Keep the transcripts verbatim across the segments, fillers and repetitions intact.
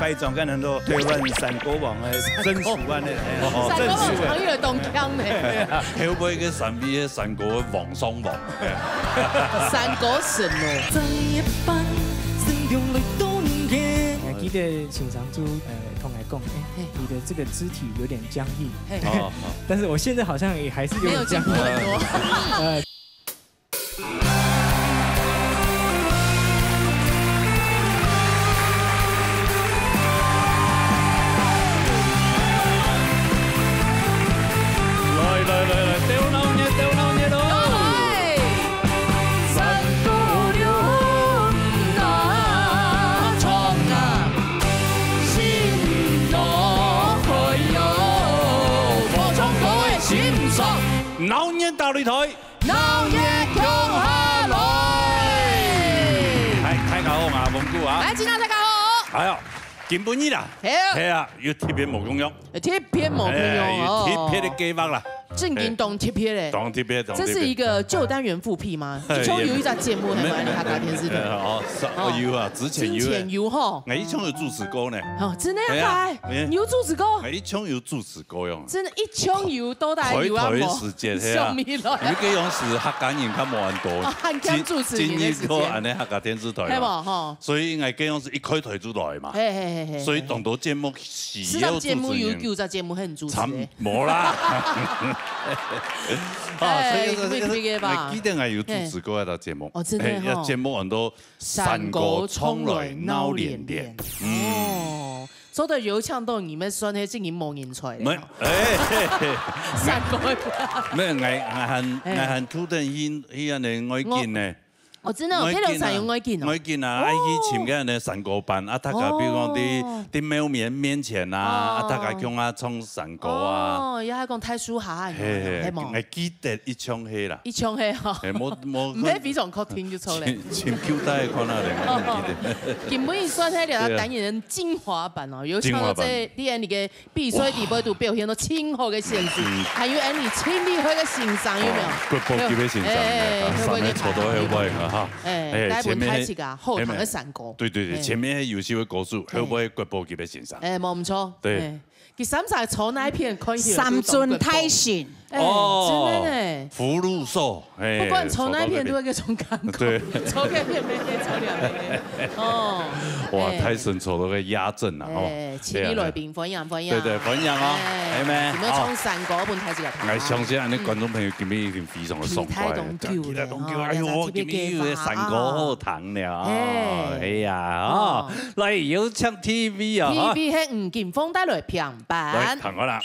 該種跟很多台灣山歌王个，真喜歡个，哎，哦，山歌王真喜歡。朋友當強呢。會毋會个山尾个山歌王上王？山歌神哦。再一班，心中來動人。還記得先生就，呃，同𠊎講，哎，嘿。你的這個肢體有點僵硬。嘿。哦，哦。但是我現在好像也還是有點僵硬。沒有進步很多。呃，來，來，來，來，鬥鬧熱，鬥鬧熱哦！來，山歌尞啊，唱啊，心都開喲，無唱歌个心酸。鬧熱大擂台。 鬧熱共下來！大家好，𠊎文牯啊。來，今仔大家好。哎呀，今晡日啦，係。係啊，有特別無共樣。特別無共樣哦。哎，有特別个計畫啦。正經當特別个。哎，當特別，當特別。這是一個舊單元復辟嗎？哎，一腔油一隻節目，也，還有客家電視台。哦，是，哦，有啊，之前有欸。之前有吼。哎，一腔油主持過呢。哦，真个啊？係啊，哎。你有主持過？哎，一腔油主持 歌樣。真个，一腔油到底有啊無？開台个時節，係啊。上面來。因為該樣時客家人較無恁多。哦，還欠主持人个時間。今，今日个恁呢客家電視台嘛。係無？吼。所以𠊎該樣時一開台就來嘛。嘿，嘿，嘿，嘿。所以當多節目需要主持人。四十節目有九十節目係你主持个。差，無啦。啊，所以說，哎，特別，特別个吧。𠊎記得𠊎有主持過一個節目。嘿。哦，真个吼。哎，節目安到 山歌唱來鬧連連。山歌唱來鬧連連。嗯。哦，做得有請到你，乜算係正經無人才了。無，哎，嘿，嘿，山歌个。無，𠊎，𠊎還，哎。𠊎還特登去，去恁呢外景呢。哦，真个哦，外景啊，這條山有外景哦。外景啊，愛去尋个恁呢山歌班啊，大家比如講在，哦。在廟面面前啊，啊，哦。大家共下唱山歌啊。哦，也係講大樹下啊，嘿，嘿，係無？𠊎記得一腔係啦。一腔係吼。嘿，無，無，毋係非常確定就 錯咧。尋，尋舊代个看下咧，𠊎毋記得。今晡日算係這個單元个精華版哦，有請到這進化版。你个比賽底背都表現到盡好个先生，嗯。還有恁呢盡厲害个先生，有無？哦，國寶級个先生，哎，哎，哎，三個坐到後背个哈。哎，哎，該本台這個後堂个山歌。前面，對，對，對，哎。前面係優秀个歌手，哎。後背國寶級个先生。哎，無毋著。對。哎。 佢三儕坐哪片看起來都當三尊大聖。哎，哦，真个呢。福祿壽，哎，不管坐哪片都有該種感覺，對。坐該片乜係坐該片。哦，哇，哎。大聖坐到个壓陣啊，哦。哎，請你來賓，對啊。歡迎，歡迎。對，對，歡迎哦，哎，係無？有沒有唱山歌？哦。本台這個，𠊎相信恁呢觀眾朋友今晡日一定非常个爽快，期待當久了，期待當久，哦，哎喲，今晡日有个山歌好聽了，哦，哎。哎呀，哦，哦。來，有請T V啊，哈。T V係吳錦峰帶來評 來，版。看過啦。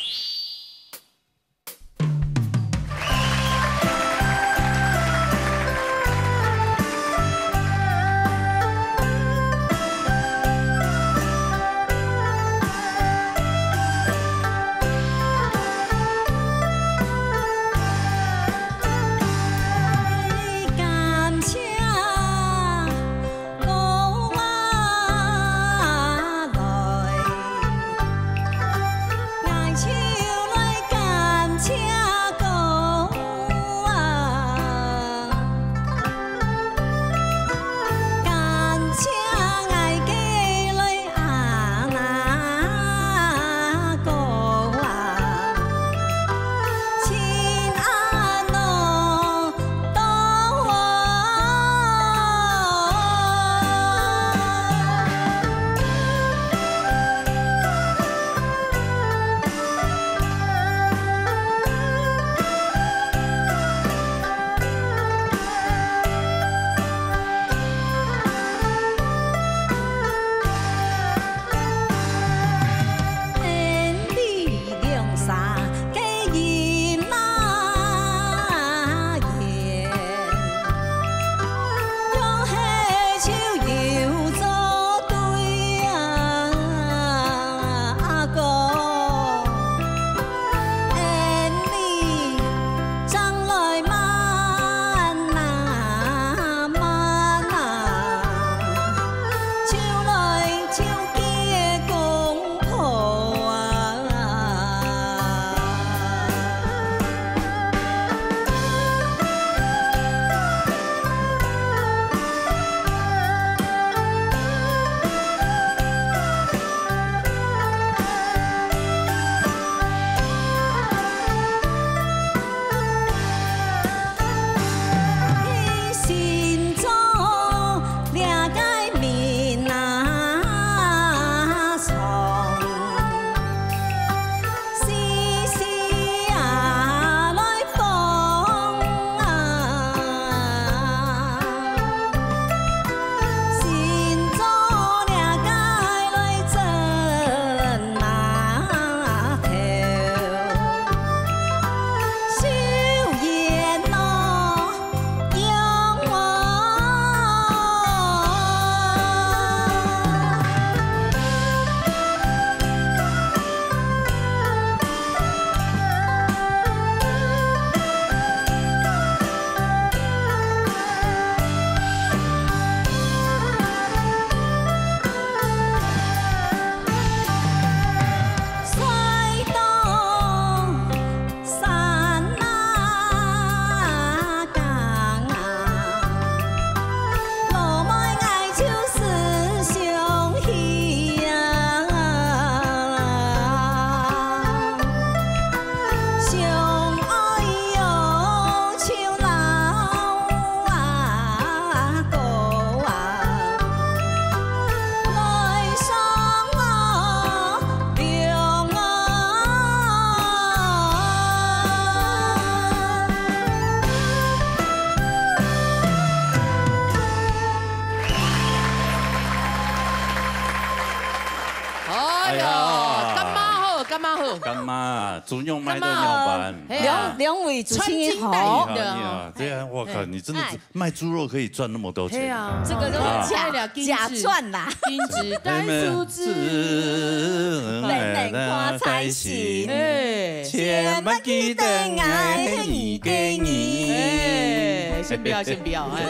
嘛好。乾媽啊，豬肉賣到仰般？乾媽哦，嘿啊。兩，兩位主持人好。你好，你好，這樣我靠，哎，你真的是，哎，賣豬肉可以賺那麼多錢。嘿啊，這個都是假，假賺啦。金子帶出子，人人看在心。哎，千萬記得愛你給你。哎，先不要，先不要，哎。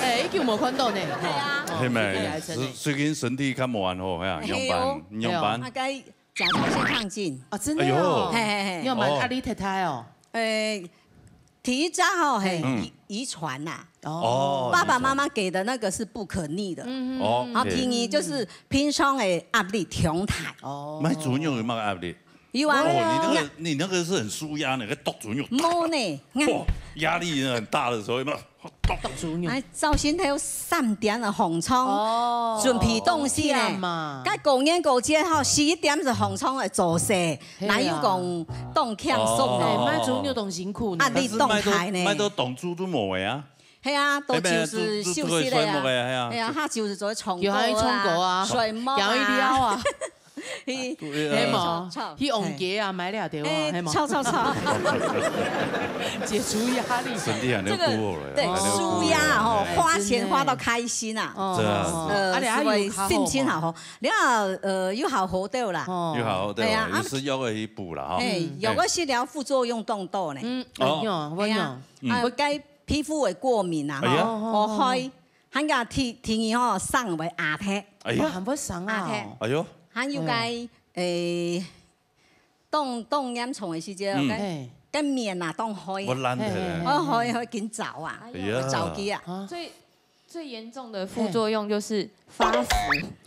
哎，已經無看到呢，哈。對啊。哦，係咩？最近身體較無恁好，係啊，仰般？嘿哦。仰般？大概 甲狀腺亢進。啊，真的哦。哎喲。嘿，嘿，嘿。你有蠻壓力太太哦。呃，第一隻吼，嘿，嗯。遺，遺傳呐。哦。爸爸媽媽給的那個是不可逆的。嗯。哦，然後第二就是平常的壓力太大。哦。賣豬肉有沒有壓力？有啊。哦，你那個，你那個是很舒壓，那個剁豬肉。無呢，你看。哇，壓力很大的時候，有沒有？ 哎，朝晨頭三點啊，䟘床，哦，準備東西呢。五點嘛。該過年過節吼，十一點就䟘床來做事，嘿啊。哪有講當輕鬆呢？哦。哎，賣豬肉當辛苦呢。壓力當大呢。但是賣到，賣到當晝都無个啊。係啊，都就是休息了呀。哎，就，就，就睡目个啊，係啊。係啊，佢就是做唱歌啊，有還唱歌啊，睡目啊。有一條啊。 去，對啊。係無？吵，吵。去王家啊，買了對啊，哎，係無？吵，吵，吵。解除壓力。身體還要顧好了呀，這個，對，還要顧好了，舒壓吼，哎。花錢花到開心啊。哦，是啊，是啊。呃，啊，你啊，是會心情好吼。有較好無？你看，呃，有好好多啦。哦。有好好多啦，哎呀，啊，有食藥仔去補啦，吼。哎，嗯。有个食了副作用當多呢。嗯，哦。哎喲，哎呀，哎喲。嗯。啊，該皮膚會過敏啊，哎呀。吼，哦，哦，哦。會害 還有第，第二吼，生會壓忒。哎呀。哦，還會生啊哦。壓忒。哎喲。還有該，哎喲。誒，當，當嚴重个時節，嗯。該，嘿。該面啊，當黑啊。會爛忒。嘿，嘿，嘿。哦，會，會緊燥啊，哎呀。會燥起啊。啊。最，最嚴重的副作用就是發福。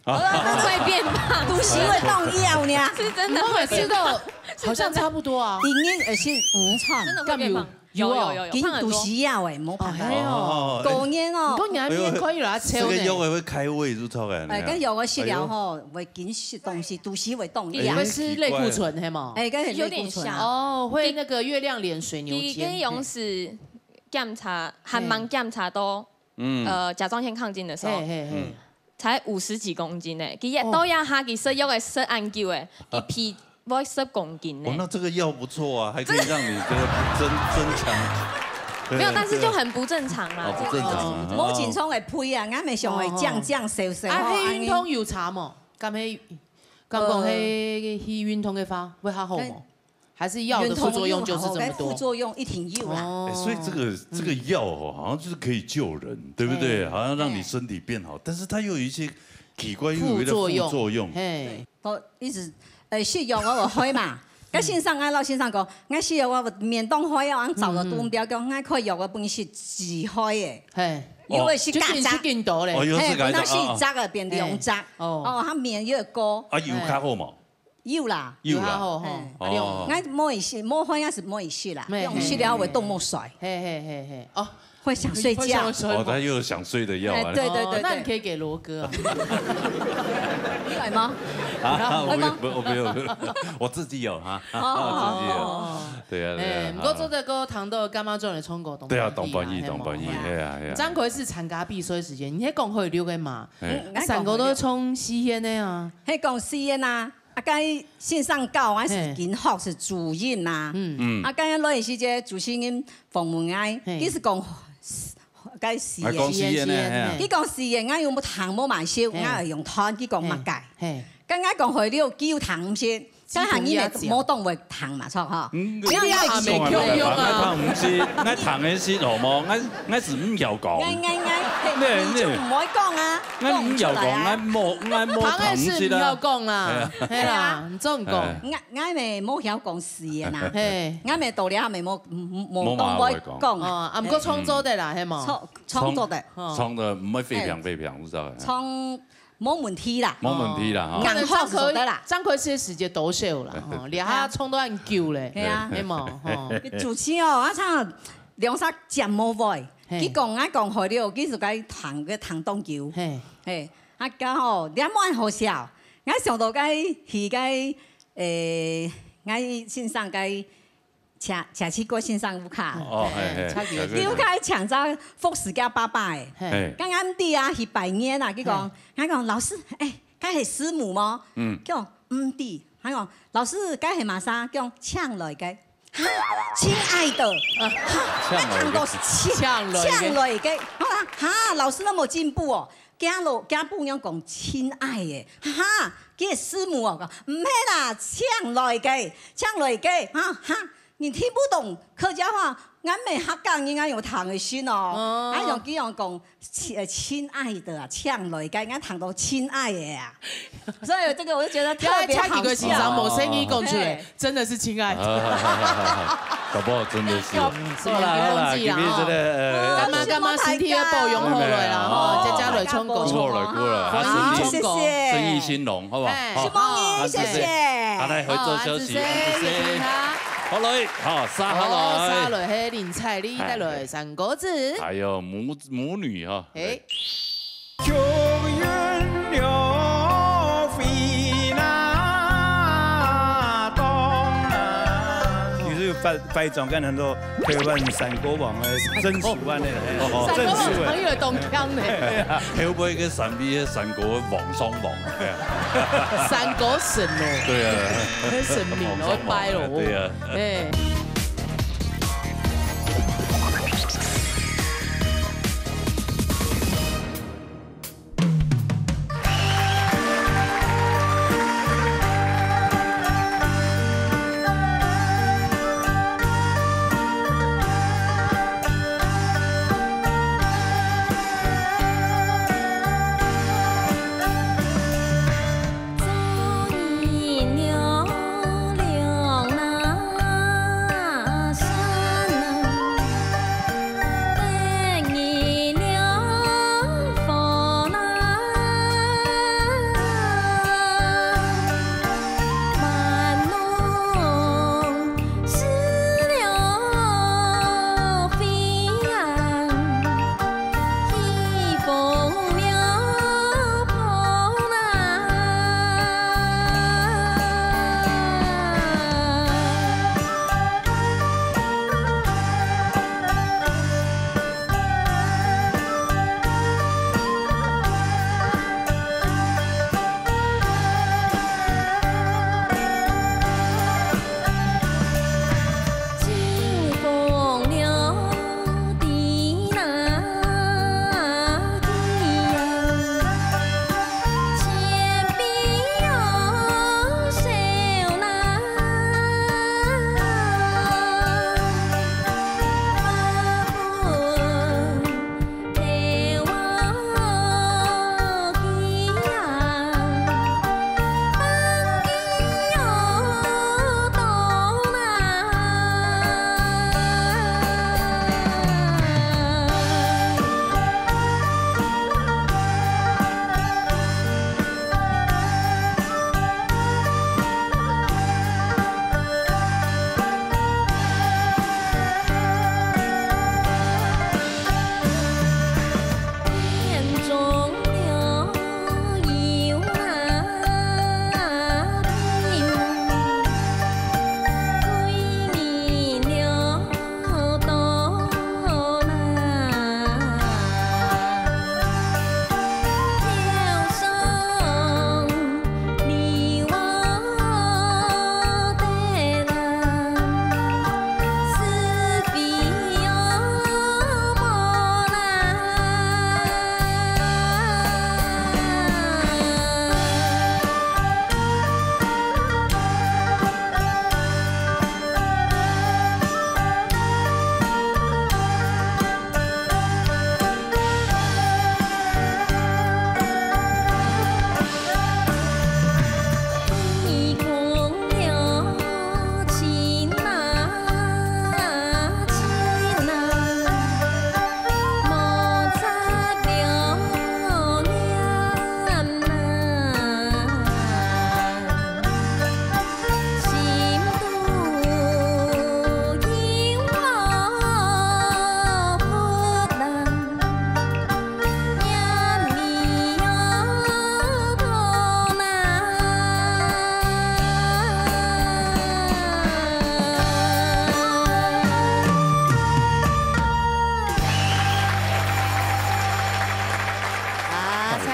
啊。會變胖。肚臍會當枵呢。是真的會變胖。我每次都好像差不多啊。因為，呃，是，嗯，真的會變胖。 有哦，有，有，有，緊肚臍枵誒，無辦法。哦，嘿哦。過年哦。毋過你還變可以啦，哎喲，這個藥仔會開胃，就超感。哎，該藥仔食了吼，會緊食東西，肚臍會動一下。你們吃類固醇，嘿嗎？哎，該係類固醇啊。有點像。哦，會那個月亮臉、水牛肩。佢个樣是檢查，還蠻檢查到，嗯。呃，甲狀腺亢進的時候。嘿，嘿，嘿。嗯。 才五十幾公斤呢，佢也到這下，佢食藥仔食恁久誒，佢肥會十公斤呢。哦，那這個藥不錯啊，還可以讓你這個增，增強。沒有，但是就很不正常啦。哦，不正常啊。哦，無正常个肥啊，𠊎乜想會降降少少吼，啊，去運動有差無？敢係，敢講係去運動个話，會較好無？ 還是藥的副作用就是這麼多？運動有好，該副作用一定有啦。哦。哎，所以這個，這個藥哦，好像就是可以救人，對不對？對。好像讓你身體變好，但是它又有一些奇怪，又有一個副作用。副作用。嘿。都一直，呃，食藥仔會害嘛。該先生，𠊎老先生講，𠊎食藥仔面當害啊，𠊎早就都毋要講，𠊎開藥仔分佢食止害个。嘿。有个係假假。哦。就緊食緊多咧。哦，有這個，嘿，本來係一隻个變兩隻。哦。哦，佢面越高。啊，有較好無？ 有啦。有啦。有較好吼。嘿。哦。啊，你用，𠊎無愛食，無好像係無愛食啦，嘿，用食了會當目睡。嘿，嘿，嘿，嘿。哦。會想睡覺。會想睡嗎？哦，他又有想睡的藥啊。哎，對，對，對，哦，那你可以給羅哥啊。對。你來嗎？啊，我沒有，我沒有，我自己有哈，哦，我自己有。哦。對啊，對啊，哎，毋過做這個糖豆乾媽做的充狗，對啊，當歡喜，當歡喜，嘿嘛，嘿啊，嘿啊。張國是參加比賽時間，你還講會溜个嘛？哎。嗯，啊，三個都衝西天的啊。嘿，講西天啊。 啊，該先生教，𠊎係緊學係主任啊。嗯。嗯。啊，該落去時節主持人訪問𠊎，嘿。佢係講該西天。啊，講西天呢，嘿啊。佢講西天，𠊎又無糖無買燒，嘿。𠊎用糖，佢講麼个？嘿。嘿。該𠊎講會溜，佢有糖毋食，該行業無當會糖嘛，著吼。嗯。你也係共樣啊。𠊎糖毋食，𠊎糖个食好無？𠊎，𠊎係毋曉講。𠊎，𠊎，𠊎，嘿，你就毋會講啊，𠊎毋曉講，講出來啊。𠊎無，𠊎無糖个食毋曉講啦，嘿啊。嘿啦，你總講。哎。 𠊎，𠊎乜無曉講四縣啊。嘿。𠊎乜到了還乜無，無，無，無當會講。哦，啊，毋過創作的啦，嘿無？創，創作的。創，創的毋會廢片，廢片，毋知道。創，無問題啦。無問題啦，哈。可能張可，硬學就得啦。張可這時節多少啦，吼，這下創作恁久咧，嘿啊。嘿無，吼。主持哦，啊，唱兩三節目會，嘿。佢講，𠊎講好了，佢就該彈，該彈當久。嘿。嘿，啊，剛好，你還蠻好笑。 𠊎想到該，去該，誒，𠊎先生該，謝，謝啟國先生屋下。哦，嘿，嘿，嘿，謝啟國。佢屋下請隻服侍厥爸爸誒。嘿。剛剛知啊，去拜年啊，佢講，嘿。𠊎講，「老師，誒，該係師母無？」嗯。佢講，「毋知。」佢講：「老師，該係麼儕？」講：「請來个。」哈，親愛的，哈，請來个。聽到請，請來个。請來个，好啦，哈，老師恁無進步哦。佢老，佢餔娘講：「親愛的。」哈，佢个師母哦，講：「毋係啦，請來个，請來个。」哈，哈，你聽不懂客家話，𠊎毋係客家人，𠊎有聽得識哦。哦。啊，用佢用講，親，呃，親愛的啊，請來个，𠊎聽到親愛的啊。所以這個我就覺得特別好笑。要請佢个時常無聲音講出來，嘿。真的是親愛的。搞不好真的是。有，好啦，好啦，今日這個，呃，感冒，感冒，身體要保養好來啦，吼，佳佳來唱歌。過來，過來，啊，好，身體，謝謝。生意興隆，好不好？哎。好，希望你，謝謝。好，來，回做休息，好，啊，謝謝，謝謝。好，來，好，續下來。哦，續下來，嘿，林采莉帶來山歌子。哎喲，母，母女哈。哎。 其實有翻，翻譯做个很多台灣山歌王个，曾樹安个，嘿，哦，哦。曾樹安。朋友當強呢。會毋會个山邊个山歌王上王？哎呀。山歌神哦。對啊。神明哦，拜哦。對啊。哎。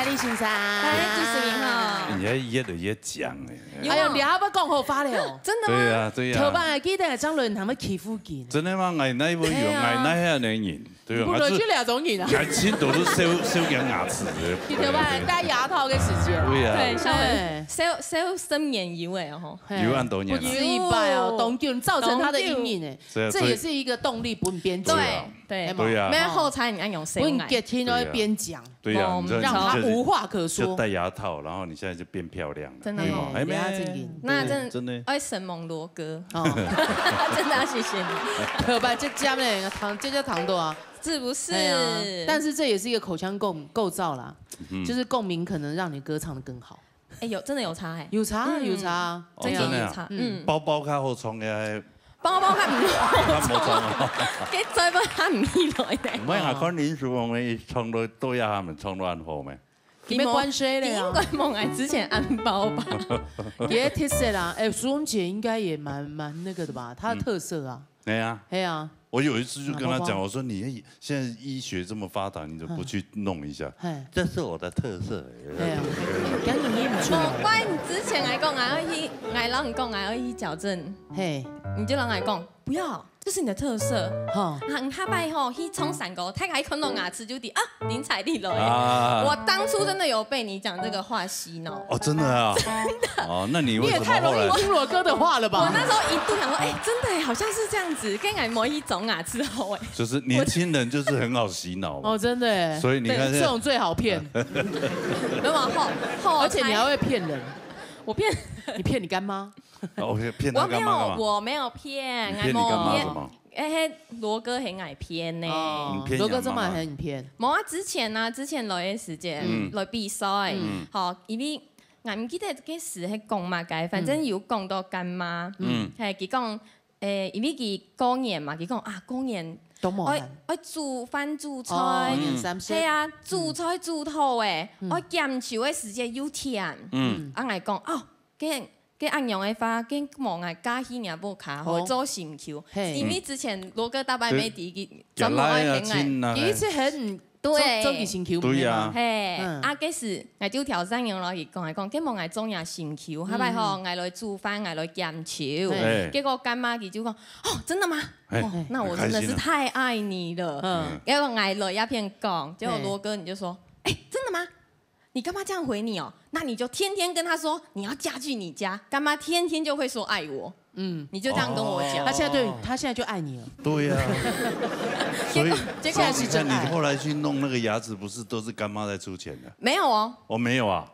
李先生，哎，主持人好。你還越來越講哎。哎呦，你還要講好話了哦。真的嗎？對呀，對呀。頭擺記得張倫他們欺負你。真的嗎？俺那一波有，哎呀。俺那下的人，對吧？不能去了解你啊。俺親都是修，修改牙齒的。你頭擺戴牙套的時間。對呀。對，小文，哎。修，修三年有哎吼。嘿。有恁多年了。不止一擺哦，當久，造成他的陰影哎。對啊，這也是一個動力，不能邊講。對，對。哎嘛。對啊。沒有好彩你愛用修改。不能隔天都要邊講。 對呀，哦，你這讓他無話可說。就戴牙套，然後你現在就變漂亮了，真的哦。對嗎？哎，不要緊張。那真的，真的。愛承蒙羅哥。哦。真的要謝謝你。可把這家呢，糖，這叫糖豆啊。是不是？哎呀，但是這也是一個口腔構，構造啦，嗯。就是共鳴可能讓你歌唱得更好。哎，有，真的有差哎。有差，嗯。有差。哦，真的啊。真的有差，嗯。嗯。包包較好唱个，包包較毋好唱。較無唱啊。佢嘴巴較毋起來呢。毋係啊，看林淑鳳个唱到，到遐，他們唱到恁好咩？ 你沒關係了呀。你應該問我之前恁包吧。你的特色啦，哎，淑鳳姐應該也蠻，蠻那個的吧？她的特色啊。嗯。哎呀。哎呀。我有一次就跟她講，我說：「你現在醫學這麼發達，你怎麼不去弄一下？」嗯。嘿。這是我的特色。哎呀，趕緊認出來。莫怪你之前來講，𠊎愛去，𠊎摎你講，𠊎愛去矯正。嘿。你就摎𠊎講，不要， 這是你的特色。吼。啊，你下擺吼，去唱山歌，大家一看到牙齒就知，啊，林采莉來了。啊。我當初真的有被你講這個話洗腦。哦，真的啊？真的。哦，那你為什麼後來，你也太容易聽羅哥的話了吧？我那時候一度想說，哎，真的耶，好像是這樣子，跟俺某一種牙齒好哎。就是年輕人就是很好洗腦嘛。哦，真的耶。所以你看現在，對，這種最好騙。沒有，後，後來，而且你還會騙人。我騙，你騙你乾媽？哦，騙，騙他乾媽幹嘛？我沒有，我沒有騙，你騙你乾媽什麼？ 哎，嘿，羅哥很愛騙呢。哦，你騙你阿媽嗎？羅哥這麼很騙。無啊，之前啊，之前來个時節，嗯。來比賽，嗯。吼，因為，𠊎毋記得該時係講麼个，反正有講到乾媽，嗯。嘿，佢講，誒，因為佢過年嘛，佢講啊，過年都無閒。愛，愛煮飯煮菜，哦，年三十。係啊，煮菜煮到誒，嗯。愛撿樹个時節又忝。嗯。啊，𠊎講，哦，該 該恁樣个話，該無𠊎嫁去若屋下，好做心臼。哦。嘿。因為之前羅哥大伯妹弟佢專門愛騙𠊎。佢一直很，對。做，做佢心臼，對啊。嘿，嗯。啊，該時𠊎就挑戰樣咯，佢講，講，該無𠊎做若心臼，下擺吼，嗯。𠊎來煮飯，𠊎來撿樹。嘿。結果乾媽佢就講，哦，真的嗎？嘿，哦，那我真的是太愛你了。很開心啊。嗯。結果𠊎來這片講，結果羅哥你就說，哎，真的嗎？ 你乾媽這樣回你哦，那你就天天跟她說你要嫁去你家，乾媽天天就會說愛我。嗯。你就這樣跟我講。哦。她現在對，她現在就愛你了。對呀。所以，結果，結果，所以你看，你後來去弄那個牙齒，不是都是乾媽在出錢的？沒有哦。哦，沒有啊。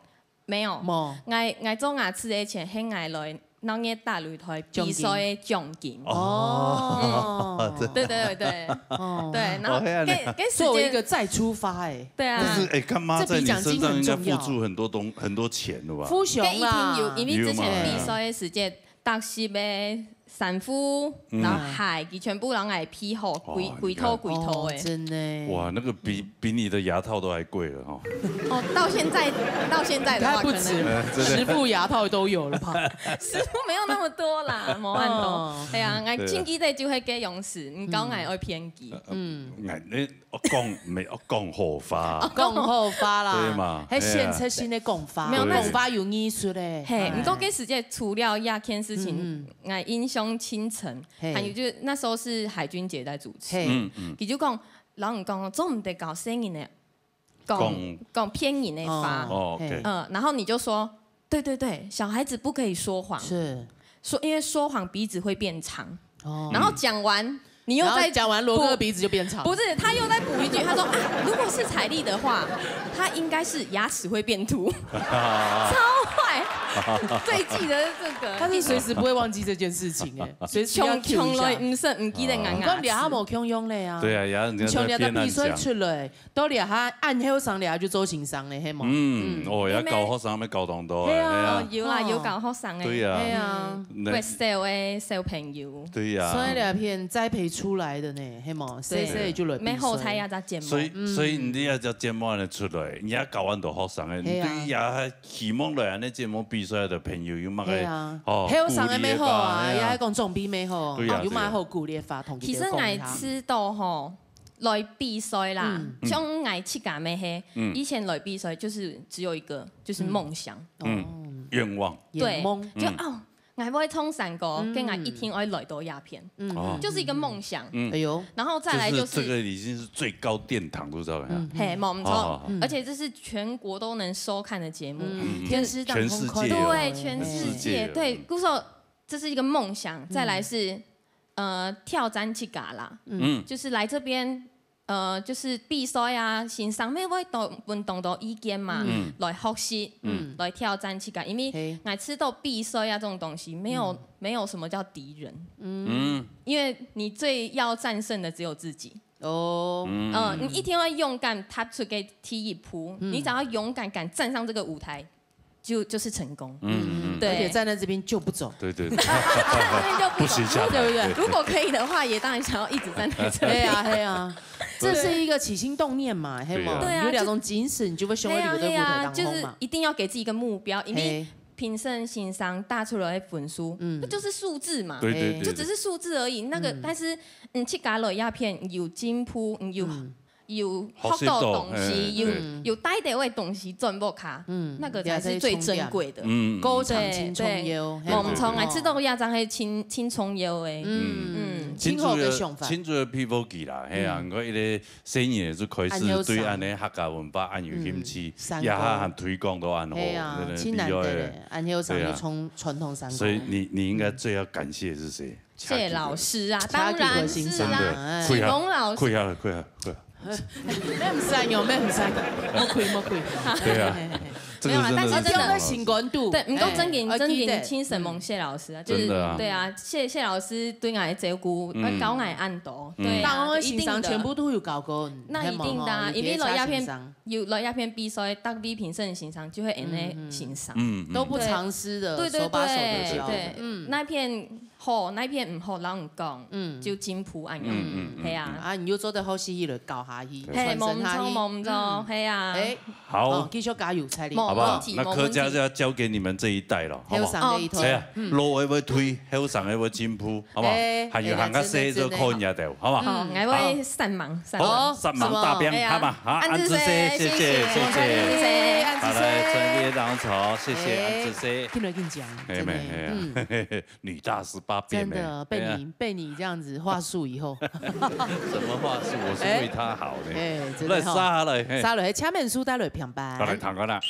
沒有。無。𠊎，𠊎做牙齒个錢，係𠊎來 鬧熱打擂台比賽个獎金。哦。嗯。對，對，對。哦。對，然後哦，嘿啊，該，該時節，作為一個再出發，哎。對啊。可是，哎，乾媽在你身上應該付出很多東，這比獎金很重要。很多錢了吧？富雄啦。該一定有，因為之前比賽个時節，有嘛？特色个衫褲，嗯。然後鞋，佢全部摎𠊎配好，哦，歸，歸套，你看。歸套个。哦，真的。哇，那個比，比你的牙套都還貴了哈。哦，到現在，到現在的話，她不止，可能，呃，真的。十副牙套都有了吧？十副沒有那麼多啦，無恁多。哦。哎呀，𠊎，對啊。親記得就係該樣式，你講𠊎愛騙佢。嗯。哎，你，我講，沒，我講好話。哦，講好話啦。對嘛？還現出新的講法，哎呀。沒有，那是講法有藝術嘞。嘿，哎。毋過該時節除了這件事情，嗯，嗯。𠊎印象深深，嘿。還有就是那時候是海君姐在主持，嘿。嗯，嗯。佢就講，老人講哦，做毋得教細人仔 講，講。講騙人的話。哦。哦，OK。嘿。嗯，然後你就說，對，對，對，小孩子不可以說謊。是。說，因為說謊鼻子會變長。哦。然後講完，你又再補。然後講完，羅哥的鼻子就變長。不是，他又再補一句，他說，啊，如果是采莉的話，他應該是牙齒會變凸。超壞。最記得是這個。他是隨時不會忘記這件事情，哎，隨時要cue一下。從，從來毋識，毋記得𠊎牙齒。哦。你講你還無共樣嘞啊。對啊，然後人家在邊浪講。像你在比賽出來， 到這下恁後生這下就做先生咧，係無？嗯，嗯。哦，也教學生，也教當多啊，係啊。係啊。哦，有啦，哦。有教學生个。對啊。係啊。嗯，國小个小朋友。對啊。所以這片栽培出來的呢，係無？對。細細就來比賽。無好彩這隻節目。所以，嗯。所以你這隻節目恁樣出來，你也教恁多學生个，你對這下希望來恁樣節目比賽个朋友有麼个，係啊。哦，後生个乜好啊，鼓勵个話，係啊。也係講長輩乜好，對啊，哦，有麼个好鼓勵个話，同佢兜講一下。其實𠊎試著吼，來比賽啦，像𠊎自家乜係，以前來比賽就是只有一個，就是夢想。嗯，願望。對，圓夢就哦，𠊎會唱山歌，跟𠊎一定會來到這片，哦，就是一個夢想。嗯哎呦，然後再來就是就是這個已經是最高殿堂，都知道嗎？嘿，無毋著好好好，而且這是全國都能收看的節目。嗯，電視當中看到對，欸全世全世界界，有對，故所這是一個夢想。再來是，呃，挑戰自家啦，嗯就是來這邊，呃，就是比賽啊，先生乜會多分當多意見嘛，嗯來學習，嗯來挑戰自家，因為嘿𠊎知道比賽啊這種東西沒有、沒有什麼叫敵人，嗯因為你最要戰勝的只有自己。哦，嗯，你一定要勇敢踏出个第一步，你只要勇敢敢站上這個舞台，就就是成功。嗯嗯，對，而且站在這邊就不走。對對對，那就不行下台，對不對如果可以的話，也當然想要一直站在這裡。對啊，對啊，這是一個起心動念嘛，嘿嘛，對啊有兩種精神，你就會想要留在舞台當中嘛對啊，對啊，就是。一定要給自己一個目標，因為嘿，評審先生打出來的分數，嗯那就是數字嘛，對對对，就只是數字而已。那個，嗯但是你自家來這片有進步，你有嗯有學習到學到東西，有嘿对嗯有帶到个東西轉屋下，嗯那個才是最珍貴的。嗯，高產青春腰，對，無毋著，嘿嘛𠊎知道這張係青青春腰个。嗯，嗯挺好的想法。青春的青春的皮膚機啦，嘿啊，你看一個細人仔就開始對恁呢客家文化恁有興趣，嗯也還推廣到恁好，嘿啊，真的真難得厲害。嘞，恁後生對啊就從傳統上。所以你你應該最要感謝的是誰？謝老師啊，當然是啦，啟蒙老師，啟蒙老師，跪下了，跪下了，跪下了。沒有啥用，沒有啥用，莫跪莫跪。對啊，這個真的是沒有啦，但是真的要在心肝肚。對，毋過真哎正真正真正真誠謝老師啊，就是真的啊對啊，謝謝老師對𠊎个照顧，嗯教𠊎恁多，對啊，當然先生一定的全部都有教過你，那一定的啊，嘿嘛因為來這片有別的先生有來這片比賽，特別評審先生就會恁呢先生。嗯，都不藏私的，對對手把手的對教。對，嗯，那片好，那片毋好，摎你講，嗯就進步恁樣，嗯嗯嗯係啊，啊，你又做得好戲戲了，搞下去，嘿，傳承下去。無毋著，無毋著，係啊，哎，好哦，繼續加油，彩玲，無好不好問？題那柯佳就要交給你們這一代了，好不好？還有上个一頭係，啊，老个會推，後生个會進步，好不好？哎還有行較細做看日頭，好不好？好，𠊎會煞猛，煞猛。好，煞猛打拚，哎呀好吧？好，安子安子謝，謝，謝謝謝謝謝謝。謝謝安子謝好，來，陳列當潮，謝謝哎安子謝。聽了更講，哎妹，真的哎呀，女大十八變呢，真的被哎呀你被你這樣子話術以後，什麼話術？我是為她好的。哎，真的哈。來，殺下來，嘿，殺落去，請面書帶來平板。好來，唐哥啦。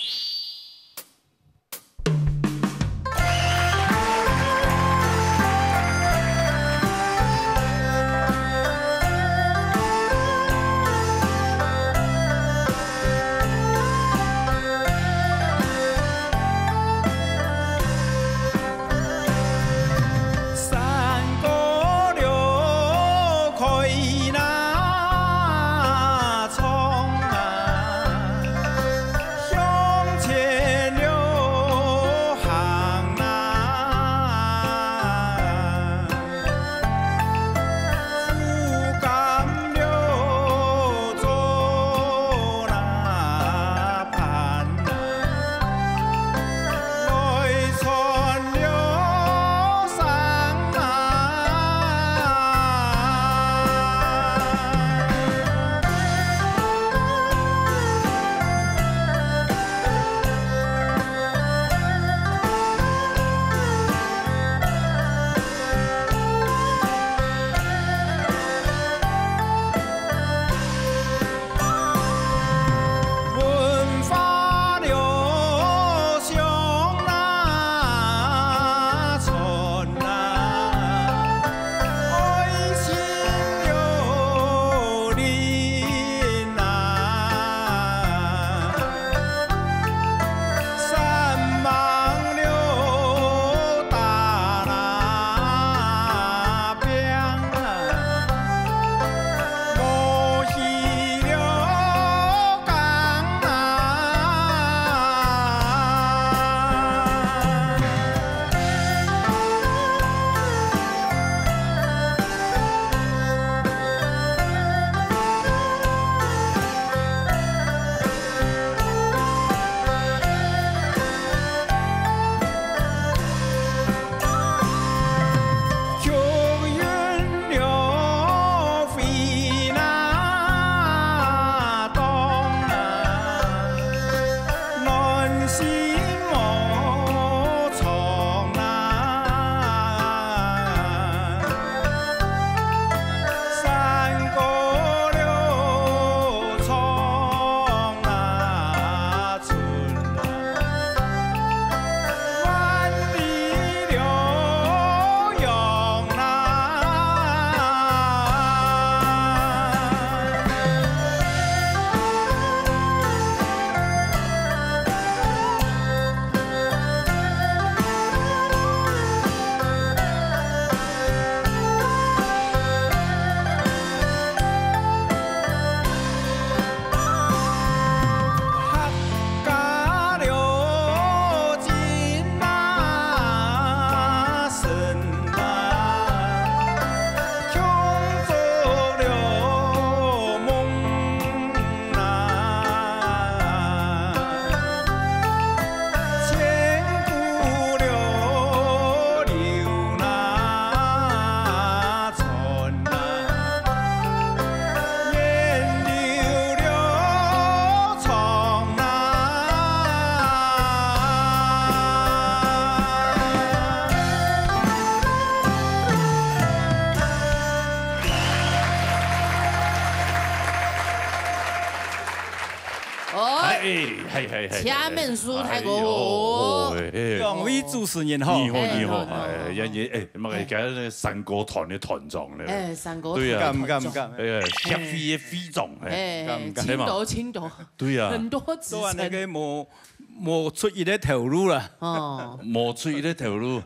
哦，哎，嘿，嘿，嘿，前面书太过。哎呦，哎，哎。两位主持人好。你好，哎，你好，好，好，哎，好。也，也，哎，嘛个，哎。个山歌团的团长呢。哎，山歌团的团长。对啊。敢，敢，敢。哎，协会的会长，哎。哎，敢，敢。青岛，青岛。对啊。很多职称。都按那个无，无出一个头路啦。哦。无出一个头路。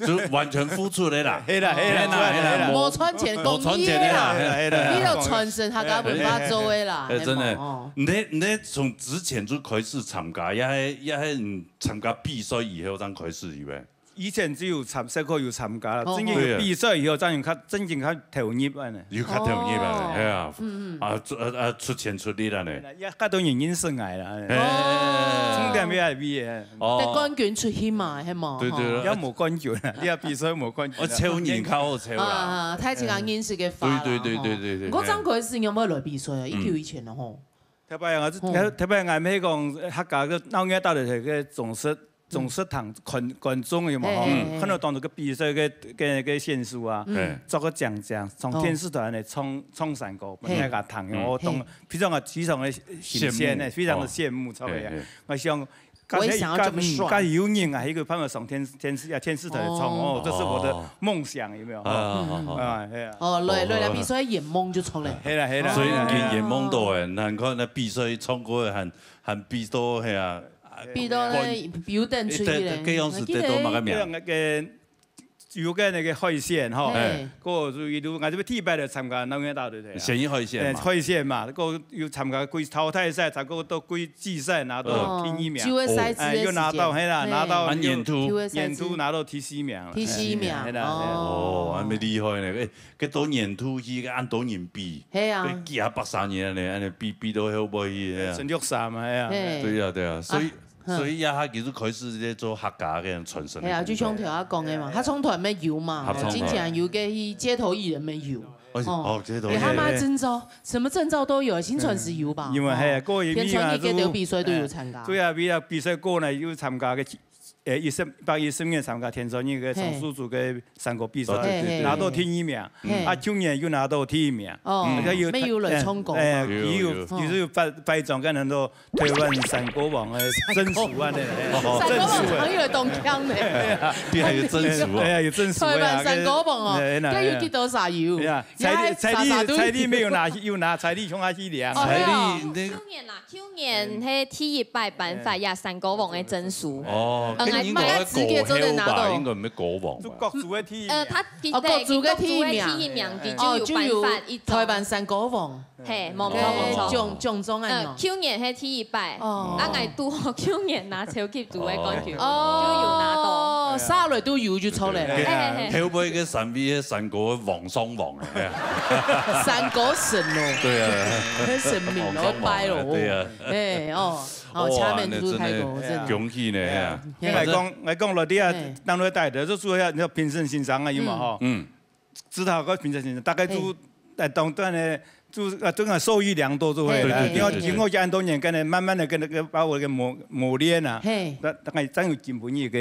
就完全付出的啦。嘿啦，嘿啦，嘿啦，嘿啦，嘿啦。無賺錢，無賺錢的啦，公益的啦，嘿啦，嘿啦。你有傳承客家文化做的啦，哎，真的，係無？哦。你，你從之前就開始參加，也係，也係你參加比賽以後正開始，係無？以前只有參，細个有參加啦，哦。真正有比賽以後，正有較，真正較投入啊呢。有較投入啊，哦。係啊，嗯，嗯。啊，出，呃，呃，出錢出力啊呢。也較多人認識𠊎啦，哎。哦。重點也係比，哎。 哦。得冠軍出去嘛，係無？對，對，吼。對。也無冠軍啊，你也比賽無冠軍啊。哦，抽人較好抽啦。啊，大自家認識个話啦，對，對，對，吼。對，對，對，毋過張國師有無來比賽啊？嗯。已久以前了吼。頭擺啊，嗯。頭擺𠊎毋係講客家个鬧熱大隊个總是，總是聽觀，觀眾有無吼？嘿，嘿，嘿。看到當多个比賽个，个，个選手啊，嗯。著个靚靚，從電視台呢唱，唱山歌，嘿。分大家聽，嗯。我當，嘿。非常个，非常个新鮮呢，羨慕。非常个羨慕，哦。著个呀。嘿，嘿。𠊎想 我也想要這麼帥。嗯，該有人啊，一個朋友上電，電視，啊，電視台唱，哦。哦，這是我的夢想，有沒有？啊，好，好，好。啊，係啊。哦，來，來，來，比賽圓夢就出來。係啦，係啦。所以你圓夢到誒，難怪那比賽唱歌還，還比到，係啊，比到那冠，比有等出去咧。對，對，該樣子得到麼个名？我記得。該樣个 有个那個海鮮吼，嘿。過就一路，𠊎這邊第一擺來參加鬧熱大隊个啊。鹹魚海鮮嘛。哎，海鮮嘛，過又參加季淘汰賽，才過到季季賽拿到第一名。哦，就會賽制的時間。哎，又拿到，嘿啦，嘿。拿到啊，年度。就會賽制。年度拿到第四名。第四名，嘿啦，嘿啦。哦。哦，恁厲害呢！哎，該多年度去，該恁多人比，嘿啊。該幾下百三年呢，恁樣比，比到後尾去，嘿啊。成六三嘛，嘿啊。嘿。對啊，對啊，所以 嗯。所以啊，佢就開始在做客家个傳承个工作。係啊，就像頭下講个嘛，合唱團乜有嘛，合唱團。吼，之前有个去街頭藝人乜有。哦，哦，哦，街頭藝人。你還蠻徵召，什麼證照都有，薪傳師有吧？因為，哦，嘿，過一年啊，天傳藝該兜比賽都有參加。就，哎，對啊，比啊，比賽過呢，有參加个，呃，一十，八一十年參加天傳藝个松樹組个山歌比賽，嘿。哦，對，對，對。拿到第一名。嘿。啊，舊年又拿到第一名。哦，嗯。啊，有，乜有來唱歌嘛。哎，哎，有，有，有。有，有，有擺，擺莊跟很多 台灣山歌王个證書啊，呢，哦。證書啊。山歌王常有當強呢。對啊，有證書啊。哎呀，有證書啊，台灣山歌王哦，哎，哎，哎。該有幾多少有？哎呀，彩禮，彩禮，也還啥啥都有。彩禮沒有拿，有拿彩禮，像下去領。哦，對哦。彩禮，那舊年啦，舊年係第一擺頒發呀山歌王个證書。哦，嗯，該應該係歌后吧，應該毋係歌王吧？就國族个第一名。呃，佢，哦，國族个第一名。國族个第一名，佢就有頒發一張。哦，就有台灣山歌王。 嘿，無錯，無錯。呃，獎，獎狀啊，呃，喏。舊年係第一擺，哦。啊，𠊎拄好舊年拿超級組个冠軍，哦。就有拿到。哦，啥來都有就出來了。哎，哎，哎。後尾个三位个山歌王上王啊，哎呀。山歌神咯。對啊。那神明咯，王上王啊，拜咯。對啊。哎，哦，好，哇，下面就是泰國，那真的，真的。恭喜呢，哎呀。哎。𠊎講，𠊎講落地啊，嘿。當初帶的，就主要你要評審欣賞啊，有嘛，嗯。吼。嗯。 指導个評審先生，大概就，嘿。呃，當，當然，就，呃，當然受益良多，就會啦。嘿，對，對，對，對，對。因為經過恁多年，跟人慢慢地跟那個，把我給磨，磨練啊，嘿。那大概真有進步一個，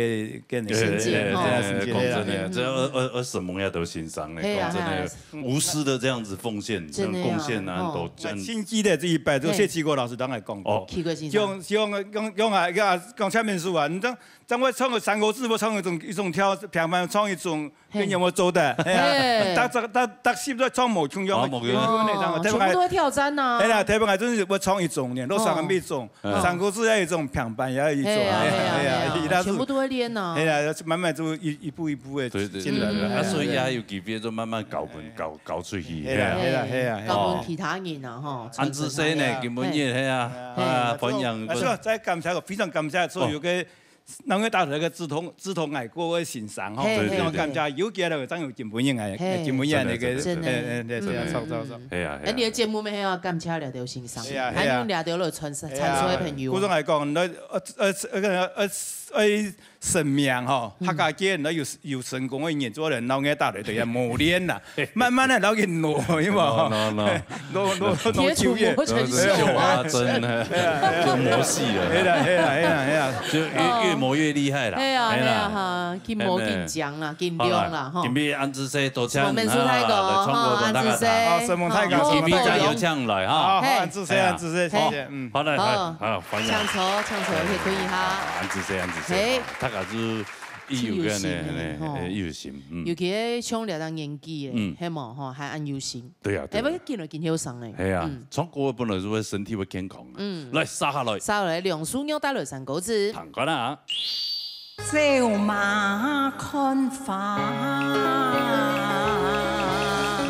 跟那個，成績，吼。哎，哎，哎，哎，成績，講真的，嘿啦。這二，二，二十年也都欣賞嘞，嘿啊，講真的，嘿啊。無私的這樣子奉獻，真的啊，這樣貢獻啊，吼。都真，那心機的這一擺，就謝啟國老師當然講過。哦。啟國先生。用，用，用，用啊，用啊，講下面書啊，你知道， 像𠊎唱个山歌子，𠊎唱一種，一種調，平凡唱一種，嘿。跟有無做的，嘿啊。嘿。逐，逐，逐，逐集都唱無共樣个，哦，無共樣。有，有那種，哦，特別，全部都會挑戰啊。嘿啦，特別𠊎真係會唱一種呢，老三个一種，哦。嗯。山歌子也有一種，平凡也有一種，嘿啊，嘿啊，嘿啊，嘿啊，嘿啊，全部都會練啊。嘿啦，慢慢就一，一步一步的對，對，進來了。對，對，啊，所以也有機會就慢慢搞分，搞，搞出去，嘿啦，嘿啊。嘿啦，嘿啦，嘿啦。搞分其他人啊，吼，安之生呢，傳承下去。根本也，嘿啊，嘿。啊，歡迎。啊，是吧？再感謝，非常感謝所有个 鬧熱大隊个志同，志同愛過个先生吼，嘿，非常感謝，嘿，嘿。有佢个，正有今晡日个，嘿。今晡日个那個，真的，真的。哎，哎，對，嗯，嗯，嗯。著，著，著。係啊，係啊。哎，你个節目乜係愛感謝這兜先生，係啊，係啊。還用這兜來傳承，係啊。傳承个朋友。古早來講，那，呃，呃，呃，呃，呃，神明吼，嗯。客家界，那有，有成功个人，做人鬧熱大隊，對啊，磨練啦。 慢慢个，摎佢挪，有無？挪，挪，挪。挪，挪，挪久遠。鐵杵磨成針。呃，繡花針呢，對啊，對啊。就磨細了。對啦，對啦，對啦，對啦。就越，哦。越磨越厲害啦。係啊，係啦。係啊，哈，緊磨緊強啦，緊好啦，靚啦，吼。今日恁仔細，多謝，承蒙大哥，啊，來唱歌分大家聽。好，承蒙大哥，好，承蒙大哥。有機會再邀請來哈。好，好，嘿。恁仔細，恁仔細，謝謝，嗯。好，來，好。來，好，歡迎。請坐，請坐，嘿，可以哈。恁仔細，恁仔細，嘿。大家係 有个呢，真有心的，吼。哎，有心，嗯。尤其係像這个年紀个，嗯。係無，吼，還恁有心。對啊，對啊。哎，不，緊來緊後生呢。係啊，嗯。唱歌本來就會身體會健康啊。嗯。來，續下來。續下來，梁淑玉帶來山歌仔。聽看啊。走馬看花。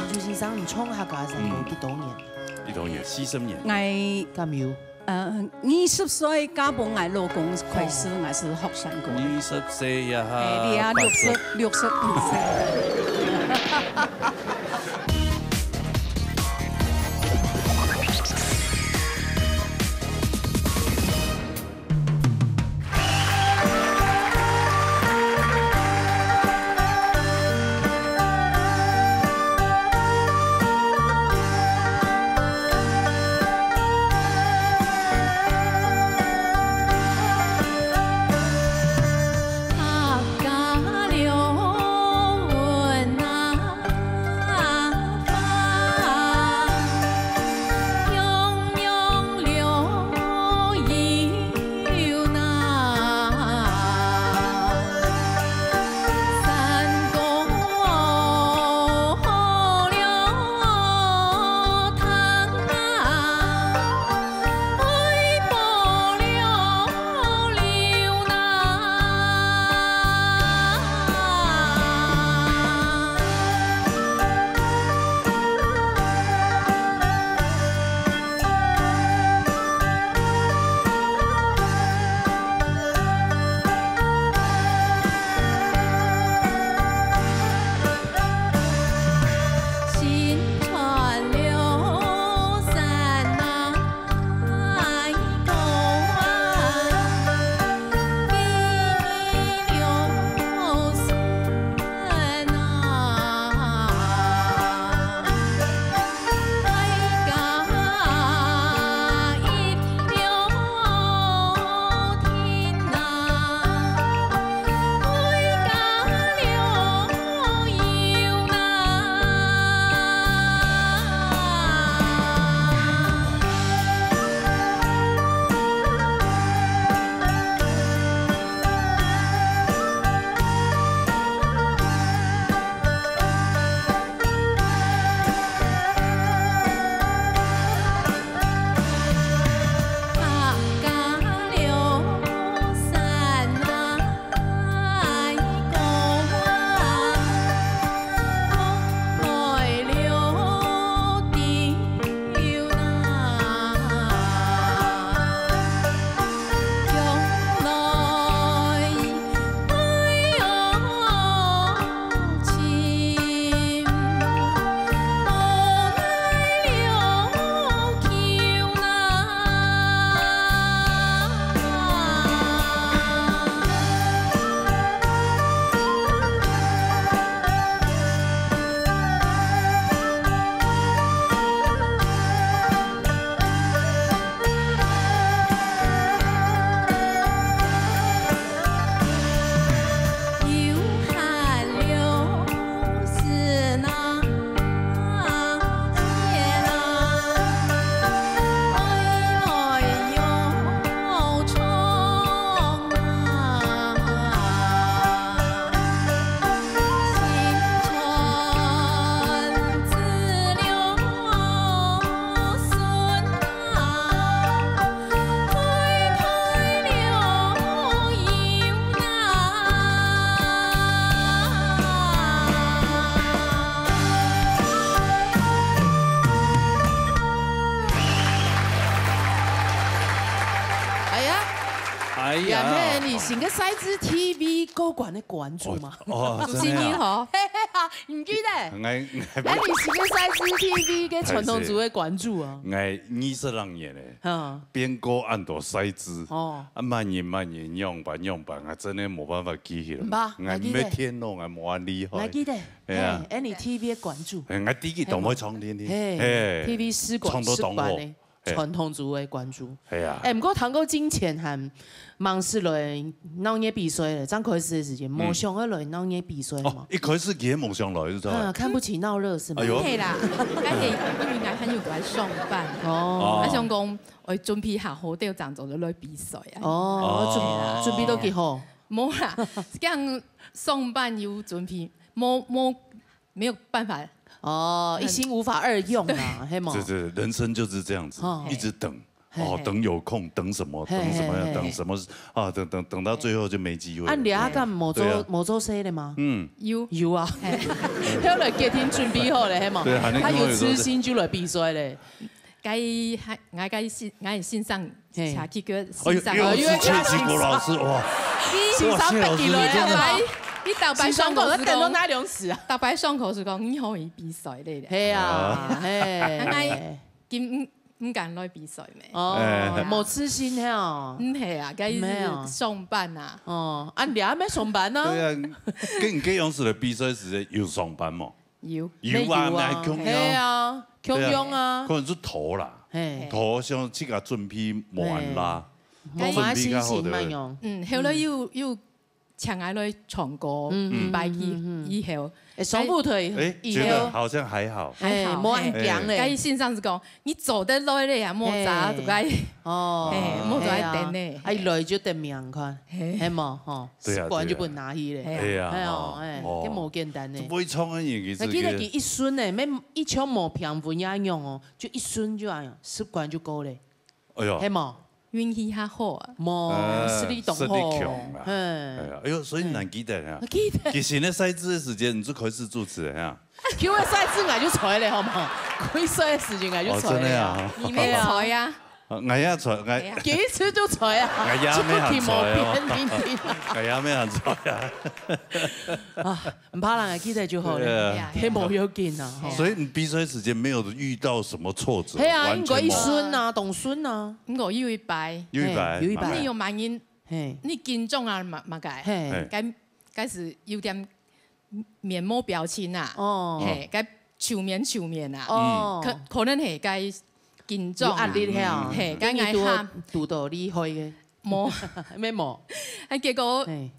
梁淑玉先生，你唱客家山歌幾多年？嗯。幾多年？四十年。𠊎敢有？ 呃，二十歲嫁分𠊎老公開始，哦。𠊎係學山歌个。二十歲呀，哎，你啊，六十，六十五歲。哎呀，哎呀。也係你新个賽制T V過關个關主嘛？哦，哦，真的啊。毋係你吼。嘿嘿哈，毋記得？𠊎，𠊎，哎，你新个賽制T V个傳統組个關主啊。𠊎二十零年咧。 嗯。變過恁多賽制，哦。啊，慢慢慢慢，樣般樣般，啊，真的無辦法記起來。毋怕，𠊎毋係天龍，𠊎無恁厲害。𠊎記得，係啊。嘿，哎，你T V个關主。哎，𠊎第一個當會唱天天，嘿，嘿，T V試過，唱到當好。試過呢。傳統組个關注。係啊。欸，毋過談到金錢還蠻適來鬧熱比賽咧，正開始个時間，無想愛來鬧熱比賽嘛。哦，一開始佢係無想來，係毋係？啊，看不起鬧熱是嗎？哎喲。毋係啦，該係因為𠊎還有在上班。哦。啊，想講，愛準備下好，等正做得來比賽啊。哦，準，準備到幾好？無啦，這樣上班有準備，無，無，沒有辦法。哦，一心無法二用啦，係無？對，對，人生就是這樣子，哦。一直等。 哦，等有空，等什麼，等什麼，等什麼，啊，等，等，等到最後就沒機會了。啊，你阿敢無做，對啊。無做事的嗎？嗯。有。有啊。後來決定準備好了，係嗎？對，還能他有痴心就來比賽嘞。該還，𠊎該先，𠊎先生，嘿。下去个先生。哎喲，又是謝吉國老師，哇。先生哇，謝老師，你真的。你頭擺，你頭擺上課是講，先生講，那等到哪兩時啊？頭擺上課是講，你好，去比賽嘞。係啊，啊。係。啊，𠊎 今毋，毋敢來比賽咩？哦，哎。無自信係哦。毋係啊，該係上班啊。哦，啊，你也愛上班啊？對啊，跟你這樣子的比賽時間有上班無？有。有啊，有啊，那共樣。係啊，共樣啊。對啊，可能係頭啦，嘿。頭想自家準備無恁啦，嘿。無恁信心嘛，準備較好，對不對？用。嗯，後來又，又 請𠊎來唱歌，嗯，嗯，拜去嗯，嗯，嗯。以後。欸，上舞台哎，以後。覺得好像還好。還好，欸，無恁驚咧。嘿。該先生係講，你做得來咧呀，莫早就該，嘿。哦，嘿，莫早愛等咧。係啊。啊，一來就等命看，嘿。係無？吼，對啊，習慣就分拿去咧。對啊。係啊，係啊，吼，欸，哦。這無簡單呢。這會唱个人其實那記得佢一順呢，免一唱無平穩也樣哦，就一順就恁樣，習慣就夠咧。 哎喲。係無？運氣較好啊。無，呃，實力當好。實力強啊。嘿。哎呀，哎喲，所以你還記得啊？嘿。記得。其實呢，賽制个時間，你就開始主持了呀。球个賽制𠊎就在咧，好無？開賽个時間𠊎就在咧啊。哦，真的啊。你沒在啊？啊，𠊎也在，𠊎，哎呀。其實就在啊。𠊎也沒很在哦。就去無邊聽聽啊。𠊎也沒很在啊。啊， 毋怕啦，記得就好了。對啊。這無要緊啊，吼。所以你比賽時間沒有遇到什麼挫折？係啊，完全沒有。應該一順啊，當順啊。毋過有一擺。有一擺，嘿，有一擺。哪擺？你有蠻緊，嘿。你緊張啊，嘛，嘛該，嘿。嘿。該，該係有點面無表情啊。哦。嘿，該愁面愁面啊。哦。可，可能係該緊張啊。有壓力係啊。嘿，該𠊎哈。堵到，堵到厲害个。無。咩無？啊，結果，嘿。